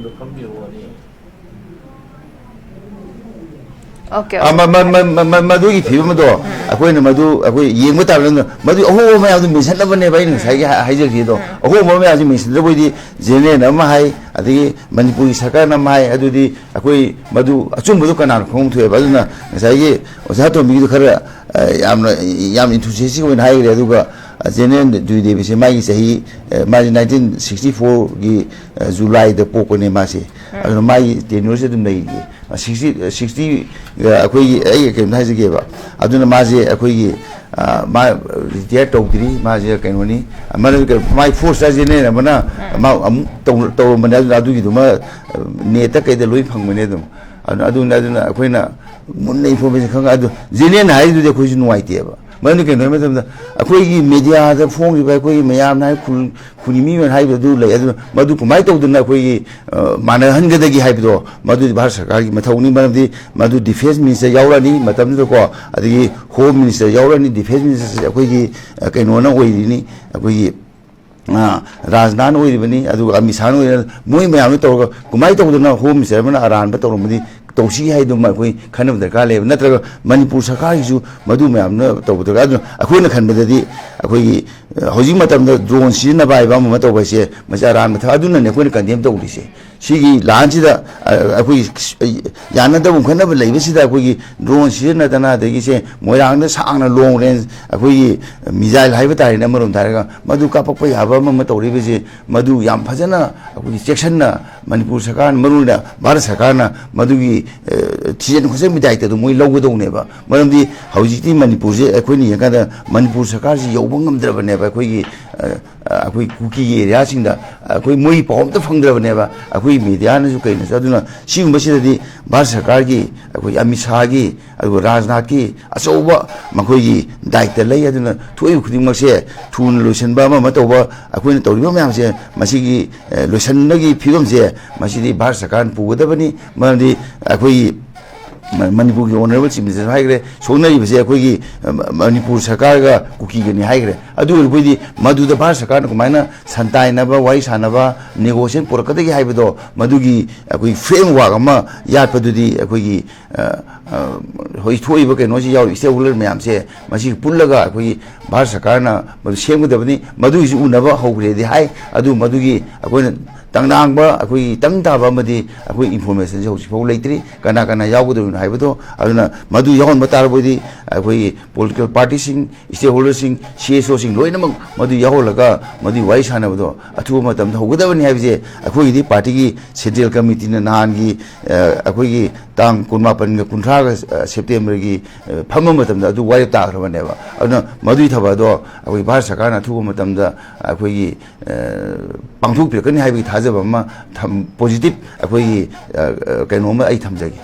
ꯑꯣꯀꯦ, ꯑ, ꯃ-, ꯃ-, ꯃ-, ꯃ-, ꯃ-, ꯃꯗꯨꯒꯤ ꯐꯤꯕꯝ ꯑꯗꯣ ꯑꯩꯈꯣꯏꯅ ꯃꯗꯨ ꯑꯩꯈꯣꯏ ꯌꯦꯡꯕ ꯇꯥꯕꯅꯤꯅ ꯃꯗꯨ ꯑꯍꯣꯡꯕ ꯃꯌꯥꯝꯗꯣ ꯃꯦꯟꯁꯤꯟꯅꯕꯅꯦꯕ ꯑꯩꯅ ꯉꯁꯥꯏꯒꯤ ꯍꯥꯏ-, ꯍꯥꯏꯖꯈꯤꯗꯣ꯫ ꯑꯍꯣꯡꯕ ꯃꯌꯥꯝꯁꯤ ꯃꯦꯟꯁꯤꯟꯗꯕ ꯑꯣꯏꯗꯤ general ꯑꯃ ꯍꯥꯏ, ꯑꯗꯒꯤ ꯃꯅꯤꯄꯨꯔꯒꯤ ꯁꯔꯀꯥꯔꯅ ꯑꯃ ꯍꯥꯏ, ꯑꯗꯨꯗꯤ ꯑꯩꯈꯣꯏ ꯃꯗꯨ ꯑꯆꯨꯝꯕꯗꯨ ꯀꯅꯥꯅ ꯈꯪꯐꯝ ꯊꯣꯛꯑꯦꯕ? ꯑꯗꯨꯅ ꯉꯁꯥꯏꯒꯤ ꯑꯣꯖꯥ ꯇꯣꯝꯕꯤꯒꯤꯗꯨ ꯈꯔ, ꯑ, ꯌꯥꯝꯅ, ꯌꯥꯝ enthusiastic ꯑꯣꯏꯅ ꯍꯥꯏꯈ꯭ꯔꯦ꯫ ꯑꯗꯨꯒ, ꯑ, ꯖꯦꯅꯦꯔꯦꯜ ꯖꯣꯏꯗꯦꯕꯁꯦ ꯃꯥꯒꯤ ꯆꯍꯤ, ꯑ, ꯃꯥꯁꯦ nineteen sixty fourꯒꯤ, ꯑ, ꯖꯨꯂꯥꯏꯗ ꯄꯣꯛꯄꯅꯦ ꯃꯥꯁꯦ꯫ ꯎꯝ꯫ ꯑꯗꯨꯅ ꯃꯥꯒꯤ tenureꯁꯦ ꯑꯗꯨꯝ ꯂꯩꯔꯤꯌꯦ꯫ ꯁꯤꯛꯁꯇꯤ, ꯁꯤꯛꯁꯇꯤ, ꯑꯩꯈꯣꯏꯒꯤ, ꯑꯩ ꯀꯩꯅꯣꯝꯇ ꯍꯥꯏꯖꯒꯦꯕ꯫ ꯑꯗꯨꯅ ꯃꯥꯁꯦ ꯑꯩꯈꯣꯏꯒꯤ, ꯑ, ꯃꯥ retire ꯇꯧꯗ꯭ꯔꯤ, ꯃꯥꯁꯦ ꯀꯩꯅꯣꯅꯤ, ꯃꯥꯅ ꯀꯩꯅꯣ, ꯃꯥꯏ four star general ꯑꯃꯅ ꯎꯝ꯫ ꯃꯥ ꯑꯃꯨꯛ ꯇꯧ-, ꯇꯧꯔꯝꯕꯅꯦ꯫ ꯑꯗꯨꯅ ꯑꯗꯨꯒꯤꯗꯨꯃ, ꯑ, netꯇ ꯀꯩꯗ ꯂꯣꯏ ꯐꯪꯕꯅꯦ ꯑꯗꯨꯝ꯫ ꯑꯗꯨ-, ꯑꯗꯨꯅ, ꯑꯗꯨꯅ ꯑꯩꯈꯣꯏꯅ ꯃꯨꯟꯅ information ꯈꯪꯉ-, ꯑꯗꯨ general ꯍꯥꯏꯗꯨꯗꯤ ꯑꯩꯈꯣꯏꯁꯨ ꯅꯨꯡꯉꯥꯏꯇꯦꯕ꯫ ꯃꯔꯝꯗꯤ ꯀꯩꯅꯣ ꯍꯥꯏꯕ ꯃꯇꯝꯗ, ꯑꯩꯈꯣꯏꯒꯤ mediaꯗ ꯐꯣꯡꯂꯤꯕ, ꯑꯩꯈꯣꯏꯒꯤ ꯃꯌꯥꯝꯅ ꯍꯥꯏ, ꯈꯨꯜ-, ꯈꯨꯟꯒꯤ ꯃꯤ ꯑꯣꯏꯅ ꯍꯥꯏꯕꯗꯨ ꯂꯩ꯫ ꯑꯗꯨꯅ ꯃꯗꯨ ꯀꯃꯥꯏꯅ ꯇꯧꯗꯅ ꯑꯩꯈꯣꯏꯒꯤ, ꯑ, ꯃꯥꯟꯅꯍꯟꯒꯗꯒꯦ ꯍꯥꯏꯕꯗꯣ, ꯃꯗꯨꯗꯤ ꯚꯥꯔꯠ ꯁꯔꯀꯥꯔꯒꯤ ꯃꯊꯧꯅꯤ꯫ ꯃꯔꯝꯗꯤ ꯃꯗꯨ defence minister ꯌꯥꯎꯔꯛꯑꯅꯤ ꯃꯇꯝꯗꯨꯗꯀꯣ, ꯑꯗꯒꯤ home minister ꯌꯥꯎꯔꯛꯑꯅꯤ, defence ministerꯁꯦ ꯑꯩꯈꯣꯏꯒꯤ, ꯑ, ꯀꯩꯅꯣꯅ ꯑꯣꯏꯔꯤꯅꯤ, ꯑꯩꯈꯣꯏꯒꯤ, ꯑ, ꯔꯥꯖꯅꯥꯊꯅ ꯑꯣꯏꯔꯤꯕꯅꯤ, ꯑꯗꯨꯒ ꯑꯃꯤꯠ ꯁꯥꯍꯅ ꯑꯣꯏꯔꯤꯕꯅꯤ꯫ ꯃꯣꯏ ꯃꯌꯥꯝꯅ ꯇꯧꯔꯒ ꯀꯃꯥꯏꯅ ꯇꯧꯗꯅ home minister ꯑꯃꯅ ꯑꯔꯥꯟꯕ ꯇꯧꯔꯝꯃꯗꯤ ꯇꯧꯁꯤ ꯍꯥꯏꯗꯨꯃ ꯑꯩꯈꯣꯏ ꯈꯟꯅꯕ ꯗꯔꯀꯥꯔ ꯂꯩꯌꯦꯕ꯫ ꯅꯠꯇ꯭ꯔꯒ ꯃꯅꯤꯄꯨꯔ ꯁꯔꯀꯥꯔꯒꯤꯁꯨ ꯃꯗꯨ ꯃꯌꯥꯝꯅ ꯇꯧꯕ ꯗꯔꯀꯥꯔ꯫ ꯑꯗꯨꯅ ꯑꯩꯈꯣꯏꯅ ꯈꯟꯕꯗꯗꯤ ꯑꯩꯈꯣꯏꯒꯤ, ꯑ, ꯍꯧꯖꯤꯛ ꯃꯇꯝꯗ drone ꯁꯤꯖꯤꯟꯅꯕ ꯍꯥꯏꯕ ꯑꯃ ꯑꯃ ꯇꯧꯕ ꯍꯥꯏꯁꯦ ꯃꯁꯤ ꯑꯔꯥꯟꯕ ꯊꯕꯛ꯫ ꯑꯗꯨꯅꯅꯦ ꯑꯩꯈꯣꯏꯅ condemn ꯇꯧꯔꯤꯁꯦ꯫ ꯁꯤꯒꯤ ꯂꯥꯟꯁꯤꯗ, ꯑ, ꯑꯩꯈꯣꯏꯒꯤ ꯌꯥꯅꯗꯕ ꯈꯣꯠꯅꯕ ꯂꯩꯕꯁꯤꯗ ꯑꯩꯈꯣꯏꯒꯤ drone ꯁꯤꯖꯤꯟꯅꯗꯅ, ꯑꯗꯒꯤ ꯁꯦ ꯃꯣꯏꯔꯥꯡꯗ ꯁꯥꯡꯅ long range ꯑꯩꯈꯣꯏꯒꯤ missile ꯍꯥꯏꯕ ꯇꯥꯔꯦꯅꯦ, ꯑꯃꯔꯣꯝꯗ ꯍꯥꯏꯔꯒ ꯃꯗꯨ ꯀꯥꯞꯄꯛꯄ ꯌꯥꯕ ꯑꯃ ꯑꯃ ꯇꯧꯔꯤꯕꯁꯦ, ꯃꯗꯨ ꯌꯥꯝ ꯐꯖꯅ ꯑꯩꯈꯣꯏꯒꯤ ꯆꯦꯛꯁꯤꯟꯅ ꯃꯅꯤꯄꯨꯔ ꯁꯔꯀꯥꯔꯅ, ꯃꯔꯨꯑꯣꯏꯅ ꯚꯥꯔꯠ ꯁꯔꯀꯥꯔꯅ ꯃꯗꯨꯒꯤ, ꯑ, ꯊꯤꯖꯤꯟ ꯈꯣꯠꯆꯤꯟꯕꯒꯤ ꯗꯥꯏꯇꯗꯨ ꯃꯣꯏ ꯂꯧꯒꯗꯧꯅꯦꯕ꯫ ꯃꯔꯝꯗꯤ ꯍꯧꯖꯤꯛꯇꯤ ꯃꯅꯤꯄꯨꯔꯁꯦ ꯑꯩꯈꯣꯏꯅ ꯌꯦꯡꯀꯥꯟꯗ ꯃꯅꯤꯄꯨꯔ ꯁꯔꯀꯥꯔꯁꯤ ꯌꯧꯕ ꯉꯝꯗ꯭ꯔꯕꯅꯦꯕ꯫ ꯑꯩꯈꯣꯏꯒꯤ, ꯑ, ꯑ, ꯑꯩꯈꯣꯏ ꯀꯨꯀꯤꯒꯤ areaꯁꯤꯡꯗ ꯑꯩꯈꯣꯏ ꯃꯣꯏꯒꯤ ꯄꯥꯎ ꯑꯝꯇ ꯐꯪꯗ꯭ꯔꯕꯅꯦꯕ, ꯑꯩꯈꯣꯏ mediaꯅꯁꯨ ꯀꯩꯅꯁꯨ꯫ ꯑꯗꯨꯅ ꯁꯤꯒꯨꯝꯕꯁꯤꯗꯗꯤ ꯚꯥꯔꯠ ꯁꯔꯀꯥꯔꯒꯤ, ꯑꯩꯈꯣꯏ ꯑꯃꯤꯠ ꯁꯥꯍꯒꯤ, ꯑꯗꯨꯒ ꯔꯥꯖꯅꯥꯊꯀꯤ ꯑꯆꯧꯕ ꯃꯈꯣꯏꯒꯤ ꯗꯥꯏꯇ ꯂꯩ꯫ ꯑꯗꯨꯅ ꯊꯣꯛꯏꯕ ꯈꯨꯗꯤꯡꯃꯛꯁꯦ ꯊꯨꯅ ꯂꯣꯏꯁꯤꯟꯕ ꯑꯃ ꯑꯃ ꯇꯧꯕ, ꯑꯩꯈꯣꯏꯅ ꯇꯧꯔꯤꯕ ꯃꯌꯥꯝꯁꯦ ꯃꯁꯤꯒꯤ, ꯑ, ꯂꯣꯏꯁꯤꯟꯕꯒꯤ ꯐꯤꯕꯝꯁꯦ ꯃꯁꯤꯗꯤ ꯚꯥꯔꯠ ꯁꯔꯀꯥꯔꯅ ꯄꯨꯒꯗꯕꯅꯤ꯫ ꯃꯔꯝꯗꯤ ꯑꯩꯈꯣꯏꯒꯤ ꯃ-, ꯃꯅꯤꯄꯨꯔꯒꯤ honourable chief ministerꯁꯨ ꯍꯥꯏꯈ꯭ꯔꯦ, ꯁꯣꯛꯅꯔꯤꯕꯁꯦ ꯑꯩꯈꯣꯏꯒꯤ, ꯑ, ꯃ-, ꯃꯅꯤꯄꯨꯔ ꯁꯔꯀꯥꯔꯒ ꯀꯨꯀꯤꯒꯅꯤ ꯍꯥꯏꯈ꯭ꯔꯦ꯫ ꯑꯗꯨ ꯑꯣꯏꯔꯕꯗꯤ ꯃꯗꯨꯗ ꯚꯥꯔꯠ ꯁꯔꯀꯥꯔꯅ ꯀꯃꯥꯏꯅ ꯁꯟꯇꯥꯏꯅꯕ, ꯋꯥꯔꯤ ꯁꯥꯟꯅꯕ, negotiation ꯄꯨꯔꯛꯀꯗꯒꯦ ꯍꯥꯏꯕꯗꯣ, ꯃꯗꯨꯒꯤ ꯑꯩꯈꯣꯏ framework ꯑꯃ ꯌꯥꯠꯄꯗꯨꯗꯤ ꯑꯩꯈꯣꯏꯒꯤ, ꯑ, ꯑ, ꯍꯧꯖꯤꯛ ꯊꯣꯛꯏꯕ ꯀꯩꯅꯣꯁꯤ ꯌꯥꯎꯔꯤ stakeholder ꯃꯌꯥꯝꯁꯦ ꯃꯁꯤ ꯄꯨꯜꯂꯒ ꯑꯩꯈꯣꯏꯒꯤ ꯚꯥꯔꯠ ꯁꯔꯀꯥꯔꯅ ꯃꯗꯨ ꯁꯦꯝꯒꯗꯕꯅꯤ꯫ ꯃꯗꯨꯒꯤꯁꯨ ꯎꯅꯕ ꯍꯧꯈ꯭ꯔꯦꯗꯤ ꯍꯥꯏ꯫ ꯑꯗꯨ ꯃꯗꯨꯒꯤ ꯑꯩꯈꯣꯏꯅ ꯇꯪꯗꯥꯡꯕ, ꯑꯩꯈꯣꯏꯒꯤ ꯇꯪ ꯇꯥꯕ ꯑꯃꯗꯤ ꯑꯩꯈꯣꯏ ꯏꯟꯐꯣꯔꯃꯦꯁꯟꯁꯦ ꯍꯧꯖꯤꯛ ꯐꯥꯎ ꯂꯩꯇ꯭ꯔꯤ꯫ ꯀꯅꯥ ꯀꯅꯥ ꯌꯥꯎꯒꯗꯧꯔꯤꯅꯣ ꯍꯥꯏꯕꯗꯣ, ꯑꯗꯨꯅ ꯃꯗꯨ ꯌꯥꯎꯍꯟꯕ ꯇꯥꯔꯕꯗꯤ ꯑꯩꯈꯣꯏꯒꯤ ꯄꯣꯂꯤꯇꯤꯀꯦꯜ ꯄꯥꯔꯇꯤꯁꯤꯡ, ꯁ꯭ꯇꯦꯛꯍꯣꯜꯗꯔꯁꯤꯡ, ꯁꯤ ꯑꯦꯁ ꯑꯣꯁꯤꯡ ꯂꯣꯏꯅꯃꯛ ꯃꯗꯨ ꯌꯥꯎꯍꯜꯂꯒ ꯃꯗꯨꯒꯤ ꯋꯥꯔꯤ ꯁꯥꯟꯅꯕꯗꯣ ꯑꯊꯨꯕ ꯃꯇꯝꯗ ꯍꯧꯒꯗꯕꯅꯤ ꯍꯥꯏꯕꯁꯦ ꯑꯩꯈꯣꯏꯒꯤꯗꯤ ꯄꯥꯔꯇꯤꯒꯤ ꯁꯦꯟꯇ꯭ꯔꯦꯜ ꯀꯃꯤꯇꯤꯅ ꯅꯍꯥꯟꯒꯤ, ꯑ, ꯑꯩꯈꯣꯏꯒꯤ ꯇꯥꯡ ꯀꯨꯟꯃꯥꯄꯟꯒ ꯀꯨꯟꯊ꯭ꯔꯥꯒ, ꯑ, ꯁꯦꯞꯇꯦꯝꯕꯔꯒꯤ, ꯑ, ꯐꯝꯕ ꯃꯇꯝꯗ ꯑꯗꯨ ꯋꯥꯔꯦꯞ ꯇꯥꯈ꯭ꯔꯕꯅꯦꯕ꯫ ꯑꯗꯨꯅ ꯃꯗꯨꯒꯤ ꯊꯕꯛ ꯑꯗꯣ ꯑꯩꯈꯣꯏ ꯚꯥꯔꯠ ꯁꯔꯀꯥꯔꯅ ꯑꯊꯨꯕ ꯃꯇꯝꯗ ꯑꯩꯈꯣꯏꯒꯤ, ꯑ, ꯄꯥꯡꯊꯣꯛꯄꯤꯔꯛꯀꯅꯤ ꯍꯥꯏꯕꯒꯤ ꯊꯥꯖꯕ ꯑꯃ ꯊꯝ-, ꯄꯣꯖꯤꯇꯤꯚ ꯑꯩꯈꯣꯏꯒꯤ, ꯑ, ꯑ, ꯀꯩꯅꯣ ꯑꯃ ꯑꯩ ꯊꯝꯖꯒꯦ꯫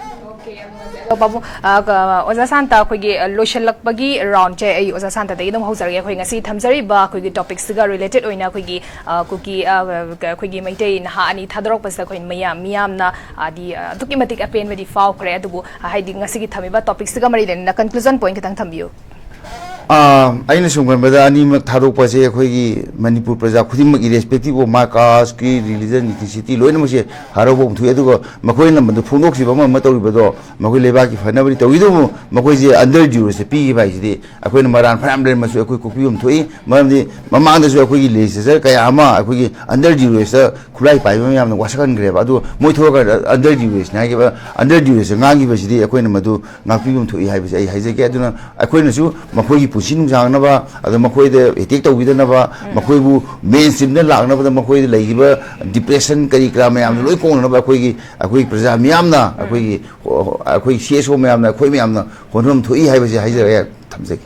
ꯑꯗꯣ ꯄꯥꯕꯨꯡ, ꯑ, ꯀ-, ꯑꯣꯖꯥ ꯁꯥꯟꯇ, ꯑꯩꯈꯣꯏꯒꯤ, ꯑ, ꯂꯣꯏꯁꯤꯜꯂꯛꯄꯒꯤ ꯔꯥꯎꯟꯁꯦ ꯑꯩ ꯑꯣꯖꯥ ꯁꯥꯟꯇꯗꯒꯤ ꯑꯗꯨꯝ ꯍꯧꯖꯔꯒꯦ꯫ ꯑꯩꯈꯣꯏ ꯉꯁꯤ ꯊꯝꯖꯔꯤꯕ ꯑꯩꯈꯣꯏꯒꯤ ꯇꯣꯄꯤꯛꯁꯤꯒ ꯔꯤꯂꯦꯇꯦꯠ ꯑꯣꯏꯅ ꯑꯩꯈꯣꯏꯒꯤ, ꯑ, ꯀꯨꯀꯤ, ꯑ, ꯀ-, ꯑꯩꯈꯣꯏꯒꯤ ꯃꯩꯇꯩ ꯅꯍꯥ ꯑꯅꯤ ꯊꯥꯗꯣꯔꯛꯄꯁꯤꯗ ꯑꯩꯈꯣꯏ ꯃꯌꯥꯝ, ꯃꯤꯌꯥꯝꯅ, ꯑꯗꯤ, ꯑ, ꯑꯗꯨꯛꯀꯤ ꯃꯇꯤꯛ ꯑꯄꯦꯟꯕꯗꯤ ꯐꯥꯎꯈ꯭ꯔꯦ꯫ ꯑꯗꯨꯕꯨ, ꯑ, ꯍꯥꯏꯗꯤ ꯉꯁꯤꯒꯤ ꯊꯝꯃꯤꯕ ꯇꯣꯄꯤꯛꯁꯤꯒ ꯃꯔꯤ ꯂꯩꯅꯅ ꯀꯟꯀ꯭ꯂꯨꯖꯟ ꯄꯣꯏꯟ ꯈꯤꯇꯪ ꯊꯝꯕꯤꯌꯨ꯫ ꯑꯥ, ꯑꯩꯅ ꯁꯨꯝ ꯈꯟꯕꯗ ꯑꯅꯤꯃꯛ ꯊꯥꯗꯣꯛꯄꯁꯦ ꯑꯩꯈꯣꯏꯒꯤ ꯃꯅꯤꯄꯨꯔ ꯄ꯭ꯔꯖꯥ ꯈꯨꯗꯤꯡꯃꯛ, irrespective of my caste, creed, religion, ethnicity, ꯂꯣꯏꯅꯃꯛꯁꯦ ꯍꯔꯥꯎꯕ ꯑꯃ ꯊꯣꯛꯏ꯫ ꯑꯗꯨꯒ ꯃꯈꯣꯏꯅ ꯃꯗꯨ ꯐꯣꯡꯗꯣꯛꯈꯤꯕ ꯑꯃ ꯑꯃ ꯇꯧꯔꯤꯕꯗꯣ ꯃꯈꯣꯏ ꯂꯩꯕꯥꯛꯀꯤ ꯐꯅꯕꯗꯤ ꯇꯧꯏ, ꯑꯗꯨꯕꯨ ꯃꯈꯣꯏꯁꯦ under duress ꯄꯤꯈꯤꯕ ꯍꯥꯏꯁꯤꯗꯤ ꯑꯩꯈꯣꯏꯅ ꯃꯔꯥꯟ ꯐꯅꯌꯥꯝ ꯂꯩꯔꯝꯃꯁꯨ ꯑꯩꯈꯣꯏ ꯀꯣꯛꯄꯤꯕ ꯑꯃ ꯊꯣꯛꯏ꯫ ꯃꯔꯝꯗꯤ ꯃꯃꯥꯡꯗꯁꯨ ꯑꯩꯈꯣꯏꯒꯤ legislature ꯀꯌꯥ ꯑꯃ ꯑꯩꯈꯣꯏꯒꯤ under duress ꯈꯨꯠꯂꯥꯏ ꯄꯥꯏꯕ ꯃꯌꯥꯝꯅ ꯋꯥꯁꯛꯍꯟꯈ꯭ꯔꯦꯕ꯫ ꯑꯗꯨ ꯃꯣꯏ ꯊꯣꯛꯂꯀꯥꯟꯗ under duress ꯍꯥꯏꯈꯤꯕ, under duress ꯉꯥꯡꯈꯤꯕꯁꯤꯗꯤ ꯑꯩꯈꯣꯏꯅ ꯃꯗꯨ ꯉꯥꯛꯄꯤꯕ ꯑꯃ ꯊꯣꯛꯏ ꯍꯥꯏꯕꯁꯦ ꯑꯩ ꯍꯥꯏꯖꯒꯦ꯫ ꯑꯗꯨꯅ ꯑꯩꯈꯣꯏꯅꯁꯨ ꯃꯈꯣꯏꯒꯤ ꯄꯨꯟꯁꯤ ꯅꯨꯡꯁꯥꯡꯅꯕ, ꯑꯗ ꯃꯈꯣꯏꯗ attack ꯇꯧꯕꯤꯗꯅꯕ, ꯃꯈꯣꯏꯕꯨ main stream ꯗ ꯂꯥꯛꯅꯕꯗ ꯃꯈꯣꯏꯗ ꯂꯩꯔꯤꯕ depression ꯀꯔꯤ ꯀꯔꯥ ꯃꯌꯥꯝꯗꯣ ꯂꯣꯏ ꯀꯣꯛꯅꯅꯕ ꯑꯩꯈꯣꯏꯒꯤ, ꯑꯩꯈꯣꯏꯒꯤ ꯄ꯭ꯔꯖꯥ ꯃꯤꯌꯥꯝꯅ, ꯑꯩꯈꯣꯏꯒꯤ, ꯑꯩꯈꯣꯏ C S O ꯃꯌꯥꯝꯅ, ꯑꯩꯈꯣꯏ ꯃꯌꯥꯝꯅ ꯍꯣꯠꯅꯐꯝ ꯊꯣꯛꯏ ꯍꯥꯏꯕꯁꯦ ꯍꯥꯏꯖꯔꯒ ꯊꯝꯖꯒꯦ꯫